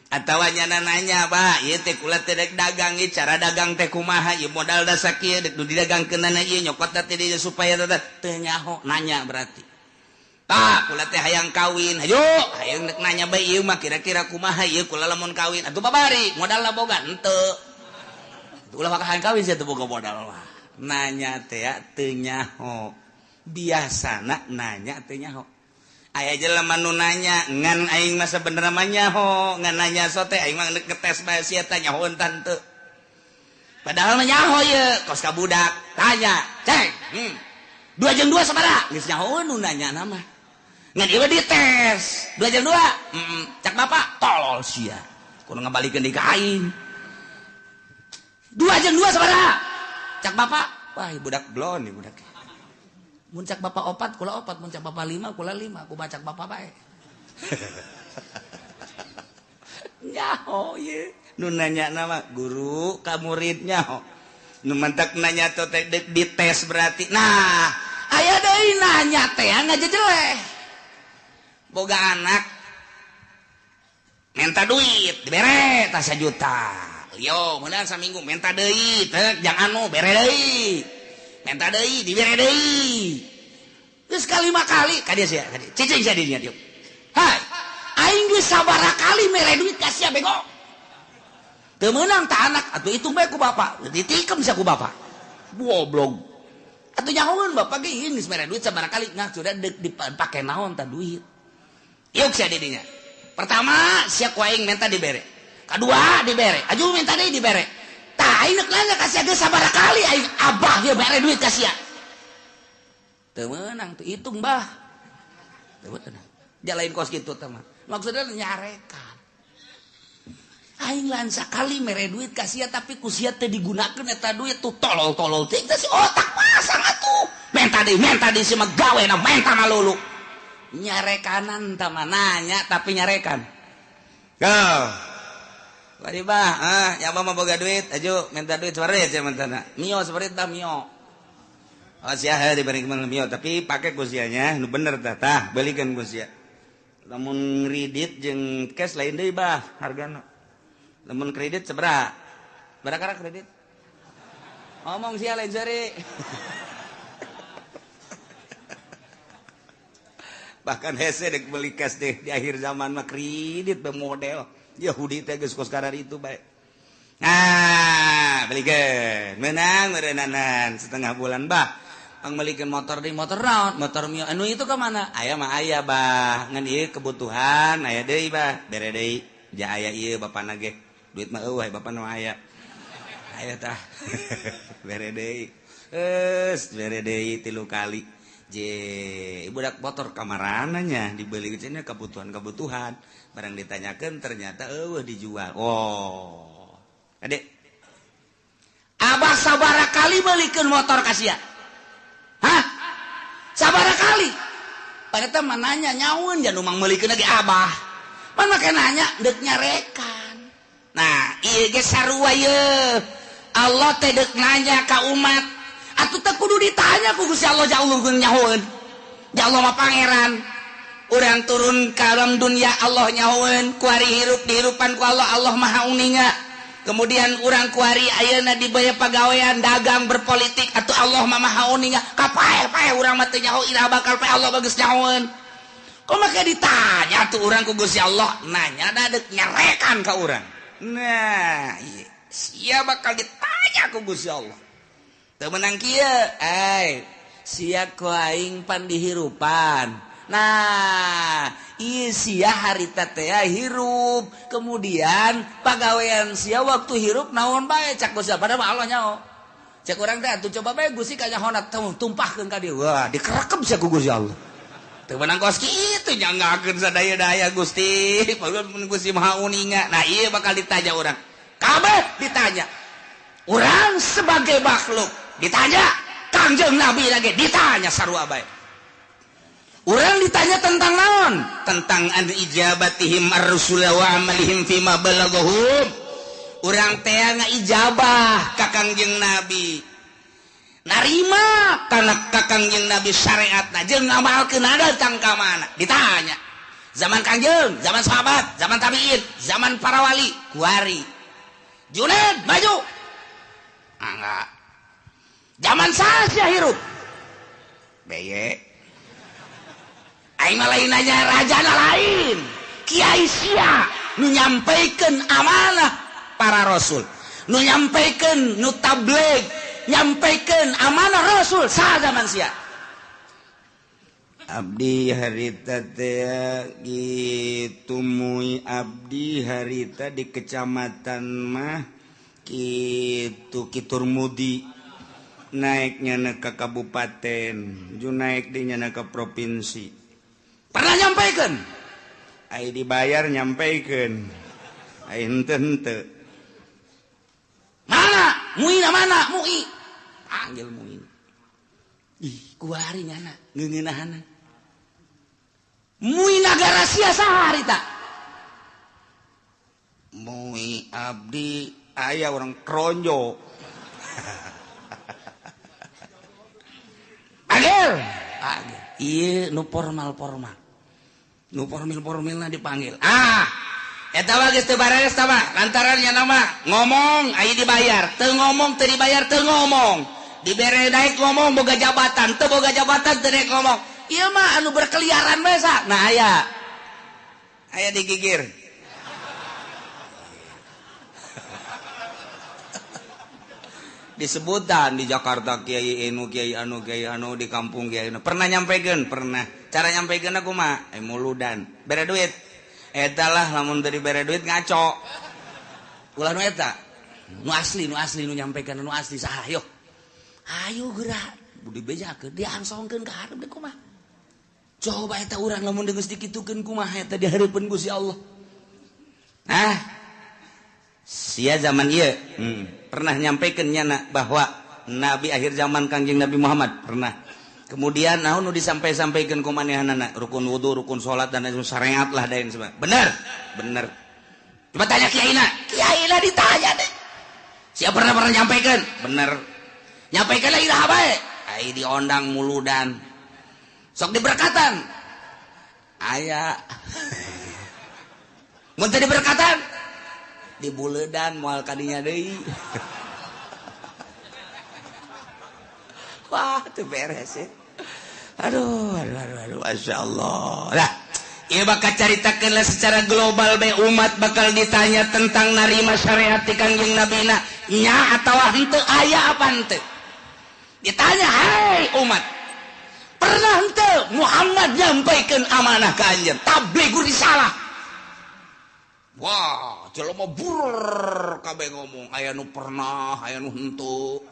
atawa nyana nanya Pak ieu teh kula teh dek dagang ieu cara dagang teh kumaha ieu modal da sakieu dek nu didagangkeunana ieu nyokot teh dieu supaya teh nyaho nanya berarti. Pak kula teh hayang kawin hayu hayang dek nanya bae ieu mah kira-kira kumaha ieu kula lamun kawin atuh babari modalna boga henteu ulah maka hayang kawin sia teu boga modal mah nanya teh teu nyaho biasana nanya teu nyaho. Aya jelema nu nanya ngan aing mah sabenerna mah nyaho ngan nanya sote aing mah ngetes bae sia teh nyaho teu. Padahal mah nyaho ieu kos ka budak tanya cek 2 jeung 2 sabaraha geus nyaho nu nanya na mah ngan ieu dites 2 jeung 2 cak bapak tolol sia kudu ngabalikeun deui ka aing 2 jeung 2 sabaraha cak bapak wah budak blon ieu budak. Mun cak bapak opat, kula opat, mun cak bapak lima, kula lima, ku bacak bapak bae. Nyaho ye, nu nanya nama guru ka murid nyaho. Nu mantak nanya teh dites berarti. Nah, aya deui nanya teh ngajejeleh. Boga anak minta duit, dibere tah 1 juta. Yo, meunang saminggu minta deui, teh jang anu bere deui. Minta deui dibere deui geus kalima kali ka dieu sia ka dieu cicing sia dinya dieu hai aing geus sabaraha kali mere duit ka sia bego teu meunang ta anak atuh hitung bae ku bapak ditikem sia ku bapak goblok atuh nyahoeun bapak ge geus mere duit sabaraha kali nah sudah deuk dipake naon ta duit ieu sia di dinya pertama sia ku aing minta dibere kadua dibere aju minta deui dibere. Tah aing neuk nanya ka sia geus sabaraha kali aing abah ieu mere duit ka sia. Teu meunang teu hitung bah. Teu meunang. Jalain kos kitu teh mah. Maksudna nyarekan. Aing lain sakali mere duit ka sia tapi ku sia teu digunakeun eta duit tuh tolol-tolol teh si otak pasang atuh. Menta deui si mah gawena menta malulu. Nyarekanan tah mah nanya tapi nyarekan. Go. Bari bah, ya mah boga duit, aju minta duit separit sia mentana. Mio separit tah mio. Oh sia heuh diberi mio, tapi pake ku sianya nu bener tah tah, belikeun ku sia. Lamun kredit jeung cash lain deui bah hargana. Lamun kredit sabaraha? Barakara kredit? Ngomong sia lain seri. Bahkan hese dek beli cash deh di akhir zaman mah kredit be model. Yahudi teh geus kos karar itu bae. Nah, belikeun. Menang meureunnanan setengah bulan bah. Pangmelikeun motor deui motor naon? Motor mio anu itu ka mana? Aya mah aya bah. Ngan ieu kebutuhan aya deui bah. Bere deui. Ja aya ieu bapana ge. Duit mah eueuh bapana mah aya. Aya tah. Bere deui. Geus bere deui 3 kali. Je, budak motor kamarana nya dibeli cenah kebutuhan-kebutuhan. Barang ditanyakan ternyata eueuh dijual. Oh. Adek. Abah sabaraha kali belikeun motor ka sia? Hah? Sabaraha kali? Padahal mah nanya nyaun jan umang meulikeun lagi abah. Pan make nanya deuk nyarekan. Nah, ieu ge sarua ye. Allah teh deuk nanya ka umat. Atuh teh kudu ditanya ku Gusti Allah jauh nyahoeun. Ya Allah mah pangeran. Urang turun ka alam dunia Allah nyahoeun, kuari hirup dihirupan ku Allah, Allah maha uninga. Kemudian urang kuari ayeuna dibaya pagawean dagang berpolitik atuh Allah mah maha uninga. Kapae-pae urang mah teu nyaho iraha bakal pae Allah bagus nyahoeun. Kok make ditanya tuh urang ku Gusti Allah, nanya da deuk nyarekan ka urang. Nah, ieu sia bakal ditanya ku Gusti Allah. Teu meunang kieu, ai sia ku aing pan dihirupan. Nah, ieu sia harita teh hirup, kemudian pagawean sia waktu hirup naon bae cak Gusti padahal Allah nyaho. Cek urang teh atuh coba bae Gusti kanyahona tumpahkeun ka dieu. Wah, dikerekep sia ku Gusti Allah. Teu meunang kos kitu nyanggakeun sadaya-daya Gusti. Padahal Gusti Maha Uninga. Nah, ieu bakal ditanya urang. Kabeh ditanya. Urang sebagai makhluk ditanya, Kangjeng Nabi lagi ditanya sarua bae. Urang ditanya tentang naon? Tentang an ijabatihim ar-rusul wa amalihim fima balaghahum. Urang teh ngaijabah ka Kangjeng Nabi. Narima kana ka Kangjeng Nabi syariatna jeung ngamalkeun datang ka mana? Ditanya. Zaman Kangjeng, zaman sahabat, zaman tabiin, zaman para wali, kuari. Junaid maju. Enggak. Zaman saha hirup? Beye. Aing mah lain nanya rajana lain. Kiai sia nu nyampaikan amanah para rasul, nu nyampaikan nu tabligh, nyampaikan amanah rasul saha zaman sia. Abdi harita teh gitu mui abdi harita di kecamatan mah kitu Kiturmudi naiknya ke kabupaten, ju naik di nyana ke provinsi. Pernah nyampaikan? Ai dibayar nyampaikan. Ai henteu henteu. Mana? Muina mana? Mui. Panggil Muin. Ih, kuari nyana ngeungeunahana. Mui nagara sia saha harita? Mui abdi aya orang kronjo. Panggil. Panggil. Iya, nu formal-formal. Nu formil-formilna dipanggil. Ah, eta mah geus teu bareres tah mah. Lantaran nya nama ngomong aya dibayar, teu ngomong teu dibayar teu ngomong. Dibere naik ngomong boga jabatan, teu boga jabatan teu naik ngomong. Ieu mah anu berkeliaran bae sa. Nah aya. Aya digigir. Disebutan di Jakarta kiai anu kiai anu kiai anu di kampung kiai anu. Pernah nyampaikan? Pernah. Cara nyampaikan aku mah muludan. Bere duit. Eta lah lamun dari bere duit ngaco. Ulah nu eta. Nu asli nu nyampaikan nu asli saha yo. Ayo geura. Budi bejakeun diangsongkeun ka hareup deui kumaha. Coba eta urang lamun geus dikitukeun kumaha eta di hareupeun Gusti Allah. Ah. Sia zaman ieu. Pernah nyampaikan nyana bahwa nabi akhir zaman Kangjeng Nabi Muhammad pernah. Kemudian naon nu disampai-sampaikeun ku manehanana rukun wudu, rukun salat dan lain syariat lah dain sebagainya. Bener? Bener. Coba tanya kiaina. Kiaina ditanya deh. Siapa pernah nyampaikan? Bener. Nyampaikan lah iraha bae. Ai diondang muludan. Sok diberkatan. Aya. Mun teu diberkatan di buledan moal kadinya deui. Wah, teu beres ya. Aduh, aduh, aduh, aduh, masyaallah. Lah, ieu bakal caritakeun lah secara global bae umat bakal ditanya tentang narima syariat ti Kangjeng Nabina nya atawa henteu aya apa henteu. Ditanya, "Hai umat, pernah henteu Muhammad nyampaikeun amanah ka anjeun? Tabligh risalah." Wah, jelema burr kabeh ngomong aya nu pernah, aya nu henteu.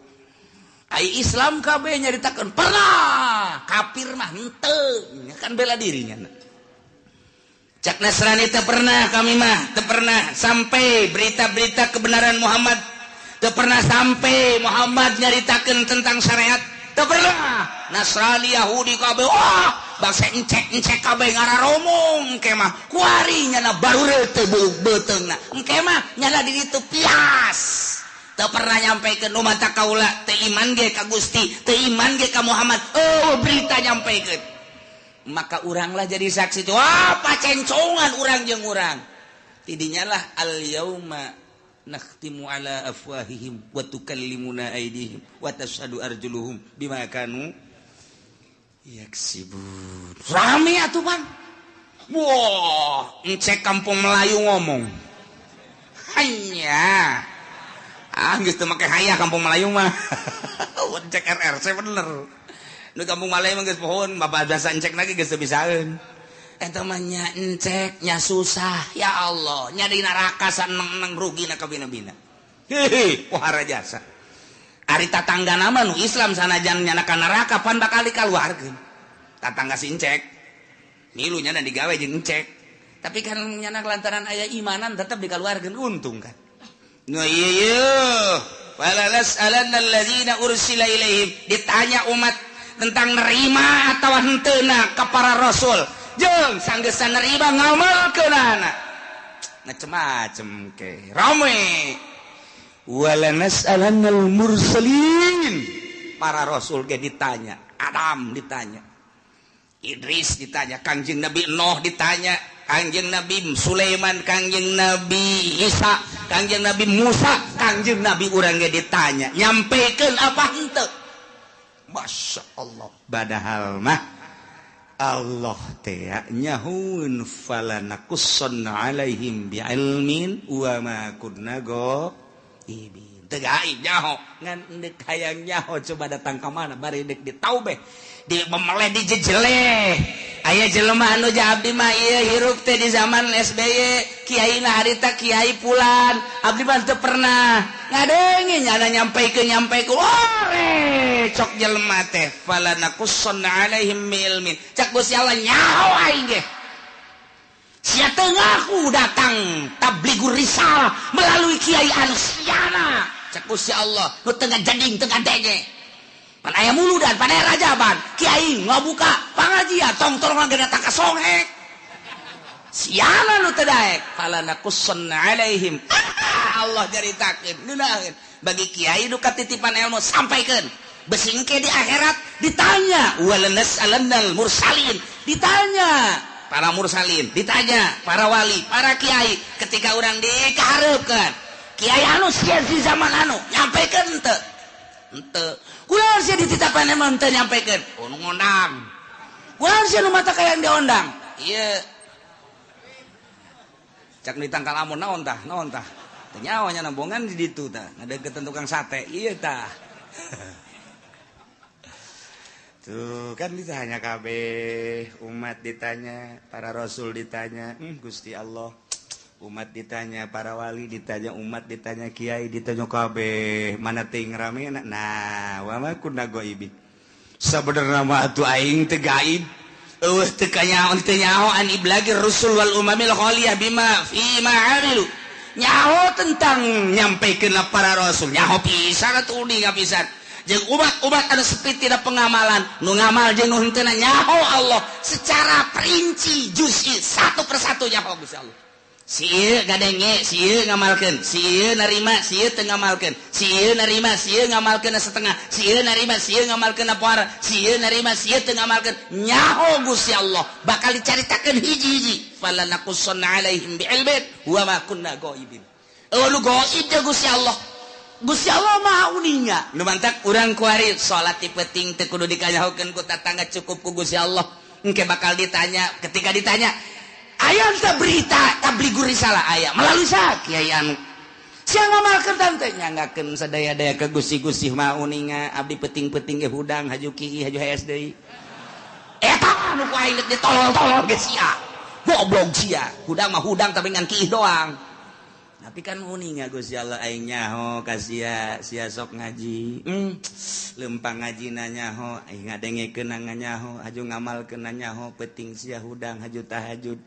Ai Islam kabeh nyaritakeun pernah, kafir mah henteu, kan bela dirinya. Cak Nasrani teu pernah kami mah, teu pernah sampai berita-berita kebenaran Muhammad, teu pernah sampai Muhammad nyaritakeun tentang syariat, teu pernah. Nasrani Yahudi kabeh, wah, bangsa encek-encek kabeh ngararomong engke mah kuari nyana barure teu beuteungna. Engke mah nyana di ditu pias. Teu pernah nyampaikeun nu mata kaula teu iman ge ka Gusti, teu iman ge ka Muhammad. Oh, berita nyampaikeun. Maka uranglah jadi saksi tuh. Wah, pacencongan urang jeung urang. Tidinya lah al yauma nakhtimu ala afwahihim wa tukallimuna aydihim wa tashhadu arjuluhum bima kanu yaksibun. Rame atuh, Bang. Wah, encek kampung Melayu ngomong. Hanya. Ah, geus teu make hayah kampung Melayu mah. Encek RRC bener. Nu kampung Malay mah geus pohon, bapak jasa encek lagi geus teu bisaeun. Eta mah nya encek nya susah, ya Allah, nya di neraka saneng-neng rugi na kabina-bina. Hehe, pohara jasa. Ari tatangga nama nu Islam sanajan nyana ka neraka pan bakal dikaluarkeun. Tatangga si encek. Milu nyana digawe jeung encek. Tapi kan nyana lantaran aya imanan tetep dikaluarkeun, untung kan. Nu ieu ieu, wala nas'alanna alladzina ursila ilaihim, ditanya umat tentang nerima atau henteuna ka para rasul. Jeung sanggeusna nerima ngamalkeunana. Macem-macem ke. Rame. Wala nas'alannal mursalin. Para rasul ge ditanya, Adam ditanya, Idris ditanya, Kangjeng Nabi Nuh ditanya, Kangjeng Nabi Sulaiman, Kangjeng Nabi Isa, Kangjeng Nabi Musa, Kangjeng Nabi urang ge ditanya, nyampekeun apa henteu? Masya Allah. Padahal mah Allah teh nyahueun falanakussanna alaihim bi'ilmin wa ma kunna ghaibin. Teu gaib nyaho, ngan deuk hayang nyaho coba datang ka mana bari deuk ditaubeh, di memeleh dijejeleh. Aya jelema anu abdi mah ieu hirup teh di zaman SBY, kiai na harita kiai pulan, abdi mah teu pernah ngadenge nyana nyampaikeun ore cok jelema teh falanakussanna alaihim bi'ilmin. Cak Gusti Allah nyaho aing ge. Sia teu ngaku datang tabligur risalah melalui kiai anu siana. Cak Gusti Allah nu teu ngajading teu ngadenge. Pan aya muludan, pan aya rajaban, kiai ngabuka pangajian tong-tong ge datang ka songhek. Siana nu teu daek falanakussanna alaihim. Allah caritakeun ngeunaheun bagi kiai nu katitipan ilmu sampaikeun. Besingke di akhirat ditanya walanas'alannal mursalin, ditanya para mursalin, ditanya para wali, para kiai ketika urang dikahareupeun. Kiai anu sia di zaman anu nyampaikan henteu. Henteu. Kunaon sia dititapan emang teu nyampaikan? Oh, nu ngondang. Kunaon sia nu mata kayang diondang? Ieu. Cak ditangkal amun naon tah? Naon tah? Teu nyaho nya nambongan di ditu tah. Ngadeukeutan tukang sate. Ieu tah. Tuh kan ditanya kabeh, umat ditanya, para rasul ditanya, Gusti Allah. Umat ditanya, para wali ditanya, umat ditanya, kiai ditanya kabeh, mana ting rame nah, wa ma kunna ghaibin. Sabenerna mah atuh aing teu gaib. Eueuh teu kanyaho teu nyaho an iblagir rusul wal umamil khaliyah bima fi ma amilu. Nyaho tentang nyampaikeun para rasul, nyaho pisan atuh uninga pisan. Jeung umat-umat anu sepi tidak pengamalan, nu ngamal jeung nu henteu nyaho Allah secara perinci juz'i satu persatu nyaho Gusti Allah. Si ieu ngadenge, si ieu ngamalkeun, si ieu narima, si ieu teu ngamalkeun, si ieu narima, si ieu ngamalkeun setengah, si ieu narima, si ieu ngamalkeun poara, si ieu narima, si ieu teu ngamalkeun. Nyaho Gusti Allah bakal dicaritakeun hiji-hiji. Falanakussanna alaihim bi'ilmin wa ma kunna ghaibin. Eueuh nu gaib teh Gusti Allah. Gusti Allah maha uninga. Nu mantak urang kuari salat ti peuting teu kudu dikanyahokeun ku tatangga, cukup ku Gusti Allah. Engke bakal ditanya, ketika ditanya aya teu berita tabligur risalah aya melalui sa kiai anu sia ngamalkeun tante nyanggakeun sadaya-daya ke Gusti-Gusti maha uninga abdi peuting-peuting ge hudang haju kieu haju hees deui. Eta anu ku aing geus ditolol-tolol ge sia. Goblok sia. Hudang mah hudang tapi ngan kieu doang. Tapi kan uninga Gusti Allah aing nyaho ka sia, sia sok ngaji. Lempang ngajina nyaho, aing ngadengekeun nyaho, haju ngamalkeun nyaho, peuting sia hudang haju tahajud.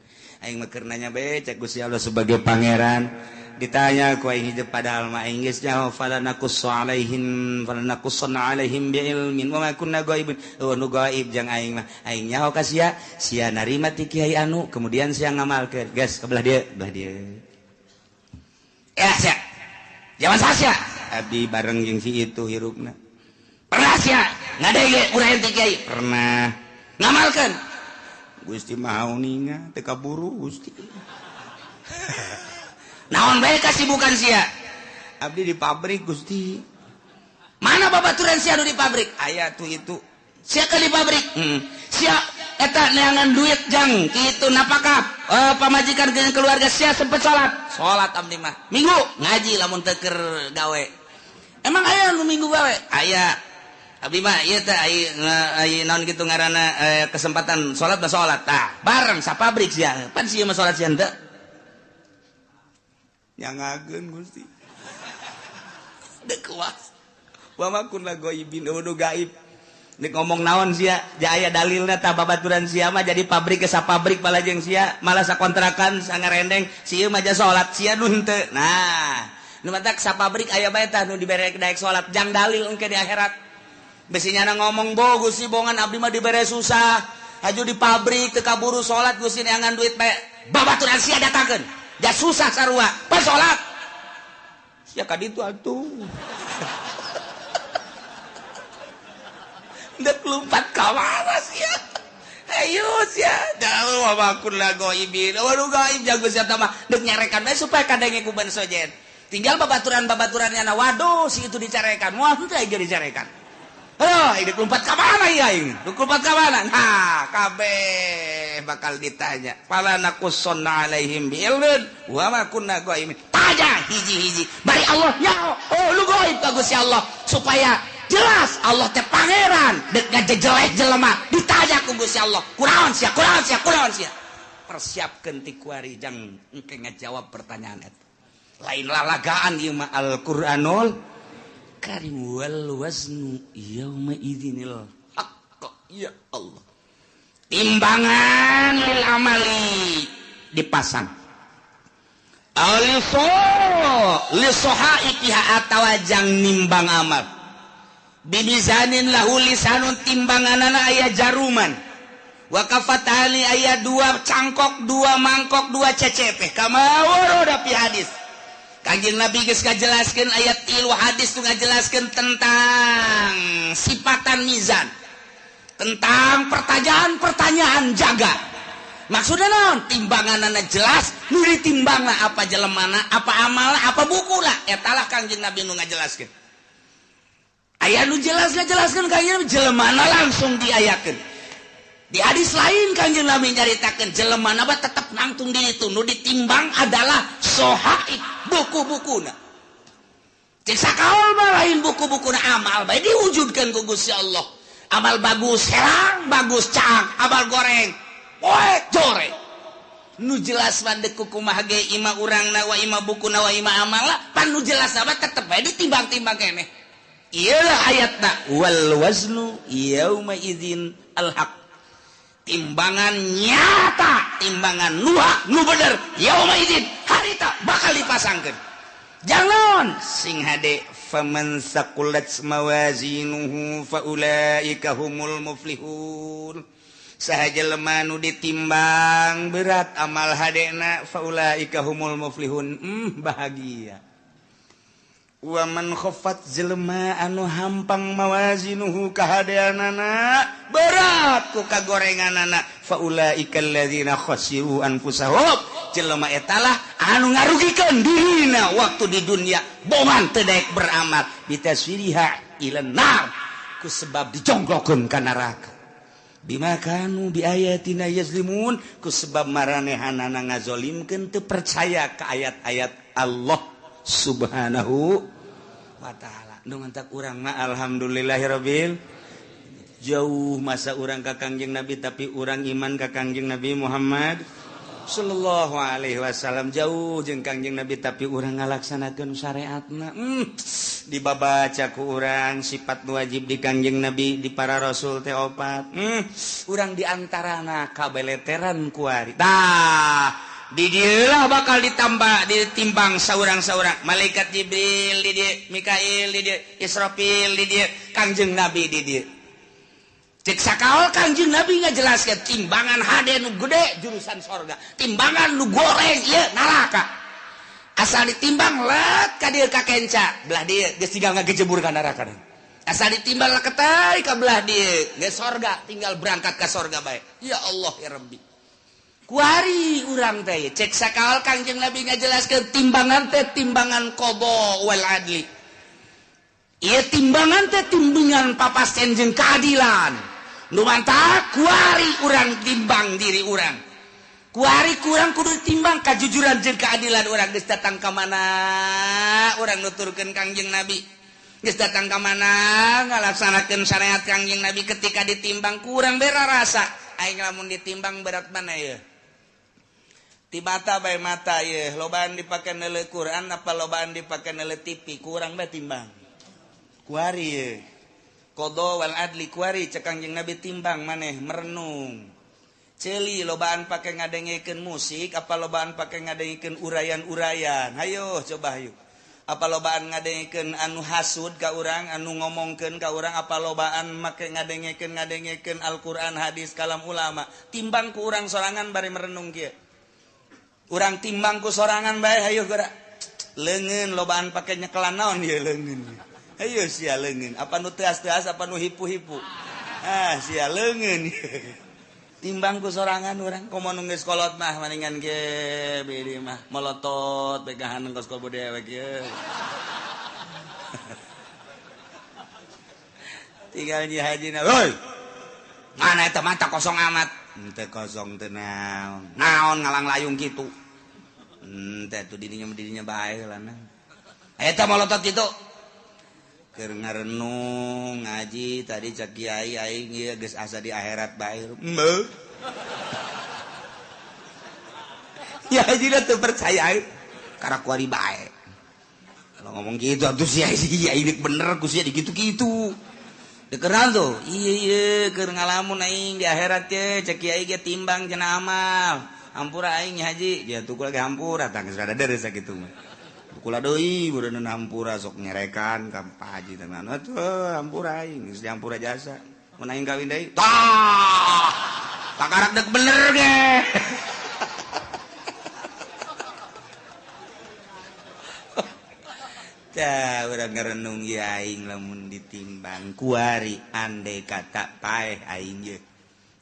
Aing mah keur nanya bae cek Gusti Allah sebagai pangeran. Ditanya ku aing hijab padahal mah aing geus nyaho falanakussu alaihim falanakussanna alaihim biilmin wa ma kunna ghaibin. Oh nu gaib jang aing mah. Aing nyaho ka sia, sia narima ti kiai anu kemudian sia ngamalkeun. Geus ke belah dieu, belah dieu. Ya sia. Zaman sia. Abdi bareng jeung si itu hirupna. Pernah sia ngadenge urang ti kiai? Pernah. Ngamalkeun. Gusti maha uninga teu kaburu Gusti. Naon bae kasibukan sia? Abdi di pabrik Gusti. Mana babaturan sia nu di pabrik? Aya tuh itu. Sia ke di pabrik? Sia eta neangan duit jang kitu napakah pamajikan jeung keluarga sia sempet salat? Salat abdi mah. Minggu ngaji lamun teu keur gawe. Emang aya nu minggu gawe? Aya. Abi mah ieu teh ai naon kitu ngaranna kesempatan salat mah salat tah bareng sapabrik sia pan sia mah salat sia henteu nyangakeun Gusti deuk kuas wa ma kunna ghaibin udu gaib nek ngomong naon sia aya dalilna tah babaturan sia mah jadi pabrik ke sapabrik balajeng sia malah sakontrakan sangarendeng sia mah ja salat sia nu henteu. Nah nu matak sapabrik aya bae tah nu dibere daek salat jang dalil engke di akhirat. Besinya ngomong bo Gusti bongan abdi mah dibere susah haju di pabrik teu kaburu salat Gusti neangan duit bae babaturan sia datangkeun ja susah sarua pas salat sia ka ditu atuh dek lumpat ka mana sia ayo sia da wa kunna ghaibin waduh gaib jago sia mah dek nyarekan bae supaya kadenge ku ban sojen tinggal babaturan-babaturannya na waduh si itu dicarekan wah henteu aing dicarekan. Oh, ini lompat ke mana ya ini? Lompat ke mana? Nah, kabeh bakal ditanya. Fala naqussanna alaihim bi'ilmin wa ma kunna ghaibin. Tanya hiji-hiji. Bari Allah nyaho. Oh, lu gaib ka Gusti Allah supaya jelas Allah teh pangeran deuk ngajejelek jelema. Ditanya ku Gusti Allah. Kunaon sia? Kunaon sia? Kunaon sia? Persiapkeun ti kuari jang engke ngajawab pertanyaan eta. Lain lalagaan ieu mah Al-Qur'anul Karim wal waznu yauma idzinil haqq. Ya Allah, timbangan lil amali dipasang aliso li sohaiha atawa jang nimbang amal bimizanin lahu lisanun timbanganana aya jaruman wa kafatani aya dua cangkok dua mangkok dua cecepe kama warada fi hadis. Kanjeng Nabi geus ngajelaskeun ayat 3 hadis tu ngajelaskeun tentang sifatan mizan, tentang pertanyaan-pertanyaan jaga. Maksudna naon? Timbanganana jelas, nu ditimbangna apa jelemana, apa amalna, apa bukuna, eta lah Kanjeng Nabi nu ngajelaskeun. Aya nu jelas ngajelaskeun Kanjeng Nabi jelemana langsung diayakeun. Di hadis lain Kanjeng Nabi nyaritakeun jelemana mah tetep nangtung di itu, nu ditimbang adalah sohaib buku-bukuna. Cek sakaol mah lain buku-bukuna amal bae diwujudkeun ku Gusti Allah. Amal bagus herang, bagus caang, amal goreng poek joreng. Nu jelas mah deuk kumaha ge ima urangna wa ima bukuna wa ima amalna, pan nu jelas mah tetep bae ditimbang-timbang keneh. Ieu lah ayatna wal waznu yauma idzin al haq. Timbangan nyata, timbangan nu hak, nu bener, yauma idzin harita bakal dipasangkeun. Jangan sing hade faman saqulat mawazinuhu faulaika humul muflihun. Saha jelema nu ditimbang berat amal hadena faulaika humul muflihun. Bahagia. Wa man khaffat jelema anu hampang mawazinuhu kahadeanana berat ku kagorenganana faulaika alladzina khasiru anfusahum. Jelema eta lah anu ngarugikeun dirina waktu di dunia bongan teu daek beramal bitaswiriha ilan nar ku sebab dijongklokeun ka neraka bima kanu biayatina yazlimun ku sebab maranehanana ngazolimkeun teu percaya ka ayat-ayat Allah Subhanahu wa ta'ala. Nu mantak urang mah alhamdulillahirabbil jauh masa urang ka Kangjeng Nabi tapi urang iman ka Kangjeng Nabi Muhammad sallallahu alaihi wasallam jauh jeung Kangjeng Nabi tapi urang ngalaksanakeun syariatna. Dibabaca ku urang sifat wajib di Kangjeng Nabi di para rasul teh opat. Urang di antarana kabeleteran kuari. Tah di dieulah bakal ditambah ditimbang saurang-saurang malaikat Jibril di dieu, Mikail di dieu, Israfil di dieu, Kangjeng Nabi di dieu. Cek sakaol Kangjeng Nabi ngajelaskeun timbangan hade nu gede jurusan sorga, timbangan nu goreng ieu neraka. Asal ditimbang let ka dieu ka kenca, belah dieu geus tinggal ngagejebur ka neraka. Asal ditimbang leketai ka belah dieu geus sorga, tinggal berangkat ka sorga bae. Ya Allah ya Rabbi. Kuari urang teh cek sakaol Kangjeng Nabi ngajelaskeun timbangan teh timbangan qada wal adli. Ieu timbangan teh timbangan papasten jeung keadilan. Nu mantak kuari urang timbang diri urang. Kuari kurang kudu timbang kajujuran jeung keadilan urang geus datang ka mana urang nuturkeun Kangjeng Nabi. Geus datang ka mana ngalaksanakeun syariat Kangjeng Nabi ketika ditimbang kurang bera rasa. Aing lamun ditimbang berat mana ye? Ti mata bae mata ye, lobaan dipake neuleuh Quran apa lobaan dipake neuleuh TV, kurang bae timbang. Kuari ye. Qada wal adli kuari cek Kangjeng Nabi timbang maneh merenung. Ceuli lobaan pake ngadengekeun musik apa lobaan pake ngadengekeun urayan-urayan. Hayo coba hayu. Apa lobaan ngadengekeun anu hasud ka urang, anu ngomongkeun ka urang, apa lobaan make ngadengekeun Al-Qur'an, hadis, kalam ulama. Timbang ku urang sorangan bari merenung kieu. Urang timbang ku sorangan bae hayu geura. Leungeun lobaan pake nyekelan naon ieu leungeun. Hayu sia leungeun, apa nu teas-teas apa nu hipu-hipu. Ah sia leungeun. Timbang ku sorangan urang komo nu geus kolot mah maningan ge beureum mah molotot begahan kos kobo dewek ye. Tinggal nyi hajina, "Woi. Mana eta mata kosong amat?" Henteu kosong teu naon. Naon ngalang layung kitu. Henteu atuh dirinya bae lah. Eta molotot kitu. Keur ngarenung ngaji tadi cak kiai aing ieu geus asa di akhirat bae. Heuh. Ya haji teu percaya aing karena kuari bae. Kalau ngomong gitu atuh sia ini bener ku sia digitu-gitu. Dikeran tuh. Iya iya keur ngalamun aing di akhirat ye cak kiai ge timbang cenah amal. Hampura aing haji, dia tuh lagi hampura tah geus rada deres sakitu mah. Kula deui beureun hampura sok nyerekan ka Pak Haji teh atuh hampura aing geus dihampura jasa mun aing kawin deui tah takarak deuk bener ge. Tah urang ngarenung ieu aing lamun ditimbang kuari andai kata paeh aing ye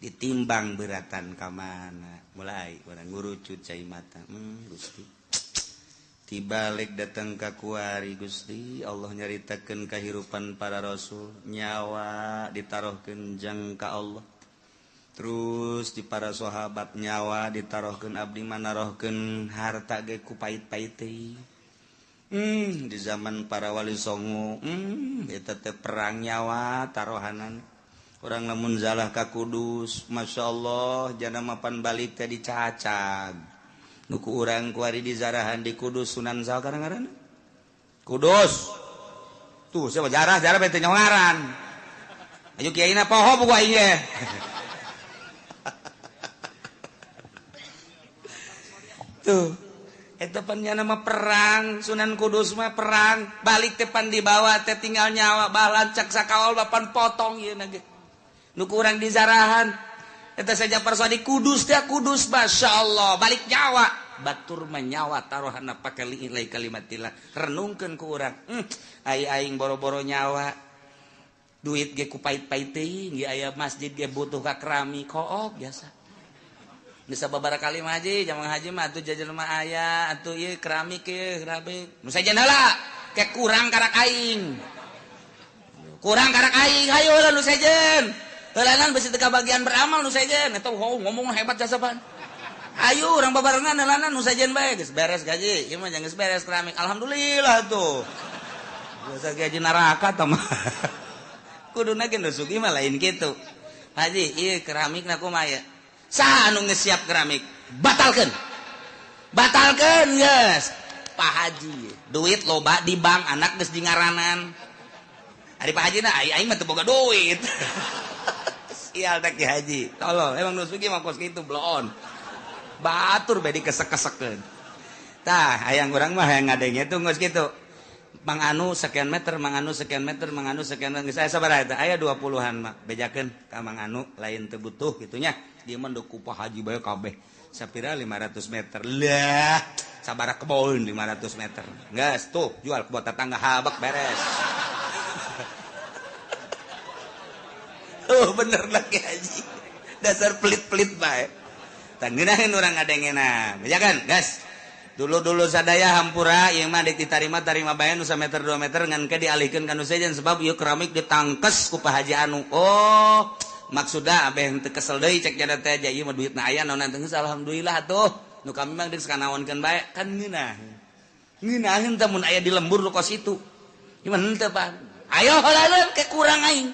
ditimbang beratan ka mana mulai urang ngurucut cai mata Gusti tibalik datang ka kuari Gusti Allah nyaritakeun kahirupan para rasul nyawa ditaruhkeun jang ka Allah terus di para sahabat nyawa ditaruhkeun abdi manarohkeun harta ge ku pait-pait teh di zaman para wali songo eta teh perang nyawa taruhanan urang lamun zalah ka Kudus masyaallah jana mapan balik teh dicacag nuku urang kuari di zarahan di Kudus Sunan Sal kadang-kadang Kudus tuh siapa jarah jarah bete nyongaran ayo kiai na poho buku aing ge. Tuh eta pan nya nama perang Sunan Kudus mah perang balik teh pan dibawa teh tinggal nyawa balancak sakawal bapan potong ieu na ge nuku urang di zarahan eta saja persadi Kudus teh Kudus masyaallah balik nyawa batur menyawa taruhana pake liilai kalimatillah renungkeun ku urang ai aing boro-boro nyawa duit ge ku pait-pait teuing ge aya masjid ge butuh ka keramik kook biasa bisa babara kali mah haji jamang haji mah atuh jajan mah aya atuh ieu keramik ieu keramik nu sajen heula ke kurang karak aing hayu heula nu sejen heulanan besi teu kabagian beramal nu sejen eta ngomong hebat jasa pan ayo urang babarengan heulanan nu sejen bae geus beres gaji ieu mah geus beres keramik alhamdulillah tuh biasa gaji neraka tah mah kuduna ge nu sugih mah lain kitu haji ieu keramikna kumaha ye saha anu geus siap keramik batalkeun batalkeun geus Pak Haji duit loba di bank anak geus di ngaranan ari Pak Haji na aing mah teu boga duit. Sial teh Ki Haji tolol emang nu sugih mah kos kitu bloon batur bae dikesek-kesekeun tah hayang urang mah hayang ngadenge tuh geus kitu Mang Anu sekian meter, Mang Anu sekian meter, Mang Anu sekian meter. Geus aya sabaraha eta? Aya 20-an mah. Bejakeun ka Mang Anu lain teu butuh kitu nya. Dia mah ku Pak Haji bae kabeh. Sapira 500 meter. Lah, sabaraha kebon 500 meter. Geus tuh jual ke tetangga habak beres. Oh bener lah Ki Haji. Dasar pelit-pelit bae. Tah ngeunaheun urang ngadengena. Bejakeun, geus. Dulu-dulu sadaya hampura ieu mah ditarima tarima bae nu sameter 2 meter ngan ke dialihkeun ka nu sejen sebab ieu keramik ditangkes ku Pak Haji anu. Oh, maksudna abeh teu kesel deui cek jada teh ieu mah duitna aya naon geus alhamdulillah atuh. Nu kami mah geus kanaonkeun bae kan ngeunah. Ngeunaheun teh mun aya di lembur nu kos itu. Ieu mah henteu Pak. Ayo heulaeun ke kurang aing.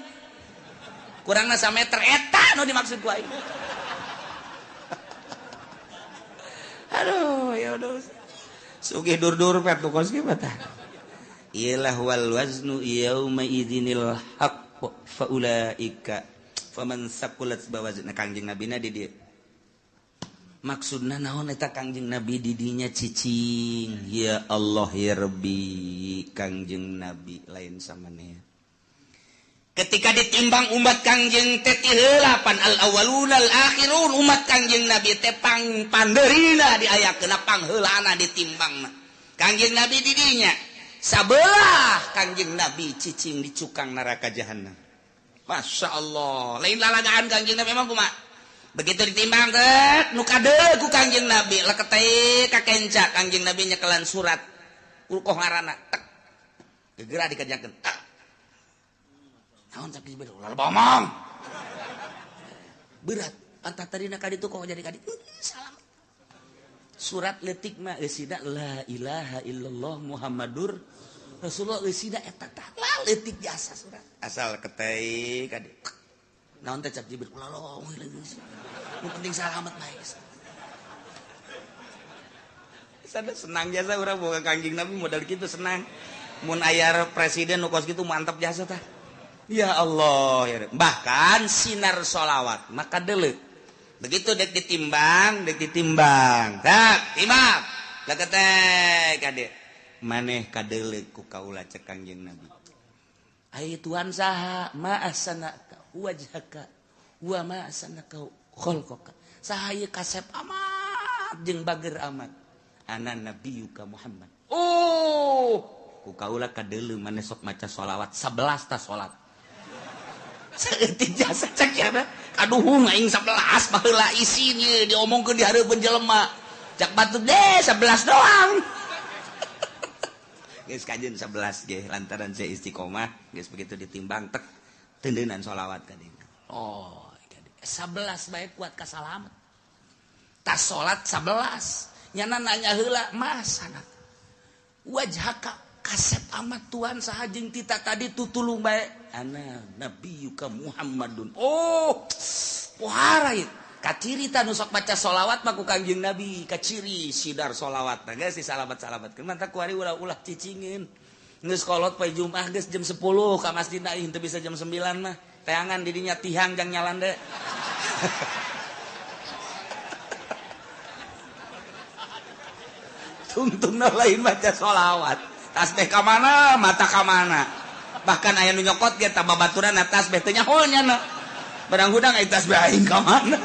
Kurangna sameter eta nu dimaksud ku aing. Aduh, ya udah. Sugih dur-dur pet nu kos kieu tah. Iyalah wal waznu yauma idzinil haqq fa ulaika faman saqulat bawazna Kangjeng Nabina di dieu. Maksudna naon eta Kangjeng Nabi di dinya cicing. Ya Allah ya Rabbi, Kangjeng Nabi lain samaneh. Ketika ditimbang umat Kangjeng teh ti heula pan al awwalun al akhirun umat Kangjeng Nabi teh pang pandeurina diayakeun pangheulana ditimbangna. Kangjeng Nabi di dinya sabelah Kangjeng Nabi cicing di cukang neraka jahanam. Masya Allah, lain lalagaan Kangjeng Nabi emang kumaha? Begitu ditimbang teh nu kadeul ku Kangjeng Nabi leketeh ka kenca Kangjeng Nabi nyekelan surat urkoh ngaranna tek gegera dikerjakeun. Naon cak Jibril ulah bomong. Berat antah tadina ka ditu kok jadi ka ditu. Salam. Surat leutik mah eusina la ilaha illallah Muhammadur Rasulullah eusina eta tah leutik jasa surat. Asal ketei ka ditu. Naon teh cak Jibril ulah lomong geus. Nu penting salamet bae. Sada senang jasa urang boga Kangjeng Nabi modal kitu senang. Mun aya presiden nu kos kitu mantap jasa tah. Ya Allah ya. Bahkan sinar sholawat maka deuleu. Begitu dek ditimbang, tak timbang. Leketek kade. Maneh kadeuleu ku kaula cek Kangjeng Nabi. Ai Tuhan saha ma ahsanaka wajhaka wa ma ahsanaka khalqaka. Saha ieu kasep amat jeung bager amat. Ana nabiyuka Muhammad. Oh, ku kaula kadeuleu maneh sok maca sholawat 11 ta salat. Saeutik jasa cek ya kaduhung aing 11 baheula isin ye diomongkeun di hareupeun jelema. Cak batu deh 11 doang. Geus kajeun 11 ge lantaran saya istiqomah geus begitu ditimbang tek tendeunan sholawat ka dieu. Oh, 11 bae kuat ka salamet. Tas salat 11 nyana nanya heula mas sanak. Wajhaka kasep amat Tuhan saha jeung tita tadi tutulung bae. Ana nabiyuka Muhammadun. Oh, pohara ieu. Kaciri ta nu sok maca sholawat mah ku Kangjeng Nabi, kaciri sidar sholawat. Nah geus disalamat-salamatkeun. Mantap kuari ulah-ulah cicingeun. Geus kolot poe Jumat geus jam 10 ka masjid aing teu bisa jam 9 mah. Teangan di dinya tihang jang nyalande. Tungtungna lain maca sholawat. Tasbih ka mana, mata ka mana. Bahkan aya nu nyokot ge ta babaturan tasbih teh nyaho nya. Barang hudang aya tasbih aing ka mana.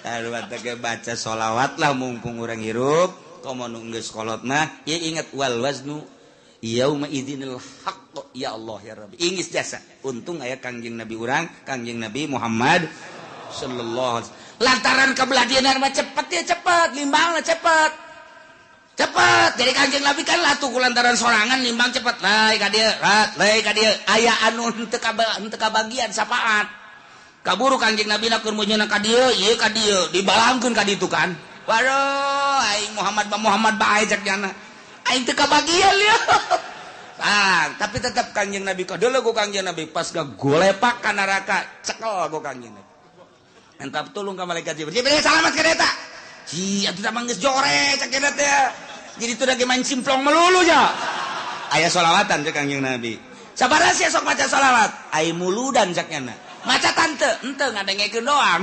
Aduh teh baca sholawat lah mumpung urang hirup, komo nu geus kolot mah ieu inget wal waznu yauma idzinil haqq ya Allah ya Rabbi. Ingis jasa. Untung aya Kangjeng Nabi urang, Kangjeng Nabi Muhammad sallallahu alaihi wasallam. Lantaran kabelah dieuna mah cepet ya cepet, limbangna cepet. Cepet jadi Kangjeng Nabi kan latuh ku lantaran sorangan nimbang cepet lae ka dieu lae ka dieu aya anu henteu kabagian sapaat kaburu Kangjeng Nabi na keur meunyeuna ka dieu ieu ka dieu dibalangkeun ka ditu kan waduh aing Muhammad ba Muhammad bae cek nyana aing teu kabagian ieu. Ah, tapi tetap Kangjeng Nabi kadeuleu ku Kangjeng Nabi pas gagolepak ka neraka cekel ku Kangjeng Nabi entap tulung ka malaikat Jibril Jibril salamat ka eta. Ji atuh mah geus jore cek eta teh. Jadi itu lagi main simplong melulu nya. Aya sholawatan cek Kangjeng Nabi. Sabaraha sia sok maca sholawat? Ai muludan cek nyana. Maca tante, henteu ngadengekeun doang.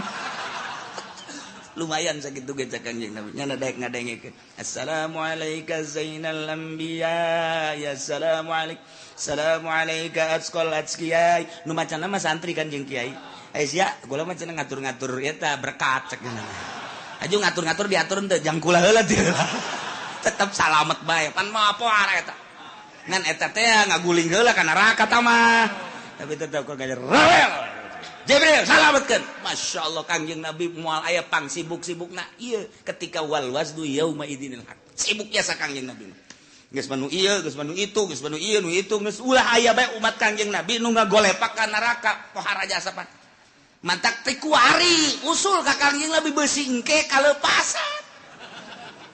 Lumayan sakitu ge cek Kangjeng Nabi. Nyana daek ngadengekeun. Assalamualaika zainal anbiya, ya assalamualaik. Assalamualaika atqal atqiyai. Nu macana mah santri kan jeung kiai. Ai sia, gula mah cenah ngatur-ngatur eta berkat cek nyana. Aju ngatur-ngatur diatur henteu jang kula heula teu. Tetep salamet bae pan mah apa eta. Ngan eta teh ngaguling heula ka neraka ta mah. Tapi tetep kok gajer rawel. Jibril salametkeun. Masyaallah Kangjeng Nabi moal aya pang sibuk-sibukna ieu ketika wal waznu yauma idzinil haq. Sibuk jasa Kangjeng Nabi. Geus manu ieu, geus manu itu, geus manu ieu nu itu, geus ulah aya bae umat Kangjeng Nabi nu ngagolepak ka neraka pohara jasa pan. Mantak teh kuari usul ka Kangjeng Nabi beusi engke kalepasan.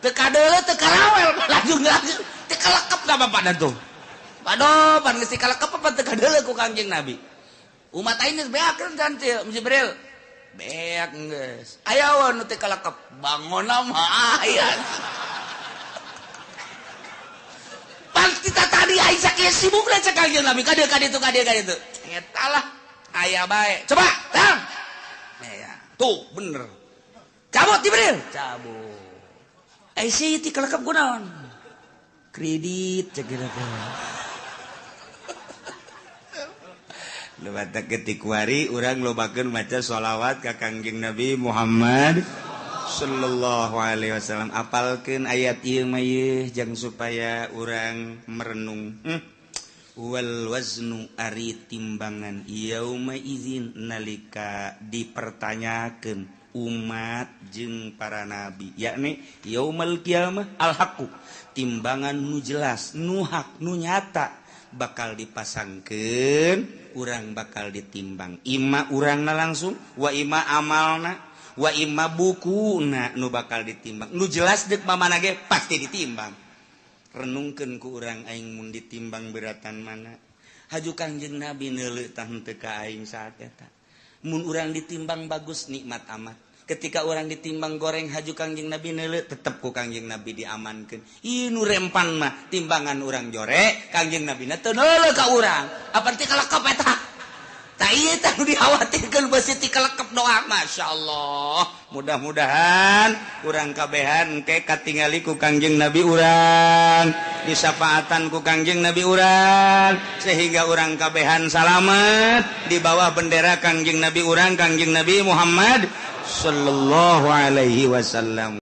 Teu kadeuleu teu karawel lajung-lajung teu kalekep ka bapana tuh. Waduh, pan geus dikalekep apa teu kadeuleu ku Kangjeng Nabi. Umat aing geus beakeun kan Jibril. Beak geus. Aya nu teu kalekep, bangona mah aya. Pan kita tadi aing sakieu sibukna cek Kangjeng Nabi ka dieu ka ditu ka dieu ka ditu. Eta lah aya bae. Coba, tang. Ya, tuh bener. Cabut Jibril, cabut. Eh sih ti kalekep kunaon? Kredit cek kira. Lebata ketikwari urang lobakeun maca sholawat ka Kangjeng Nabi Muhammad sallallahu alaihi wasallam. Apalkeun ayat ieu mah ieu jang supaya urang merenung. Wal waznu ari timbangan yauma izin nalika dipertanyakeun umat jeung para nabi, yakni yaumal qiyamah al haqqu, timbangan nu jelas, nu hak, nu nyata bakal dipasangkeun, urang bakal ditimbang. Ima urangna langsung, wa ima amalna, wa ima bukuna nu bakal ditimbang. Nu jelas deuk mamana ge pasti ditimbang. Renungkeun ku urang aing mun ditimbang beratan mana. Haju Kangjeng Nabi neuleuh tah henteu ka aing saat eta. Mun urang ditimbang bagus nikmat amat. Ketika orang ditimbang goreng haju Kangjeng Nabi neuleuh tetep ku Kangjeng Nabi diamankeun. Ieu nu rempan mah timbangan urang jore, Kangjeng Nabi na teu neuleuh ka urang. Apan ti kalekep eta? Tah ieu tah nu dikhawatirkeun beusi ti kalekep doa. Masyaallah. Mudah-mudahan urang kabehan engke katingali ku Kangjeng Nabi urang, disafaatan ku Kangjeng Nabi urang, sehingga urang kabehan salamet di bawah bendera Kangjeng Nabi urang, Kangjeng Nabi Muhammad sallallahu alaihi wasallam.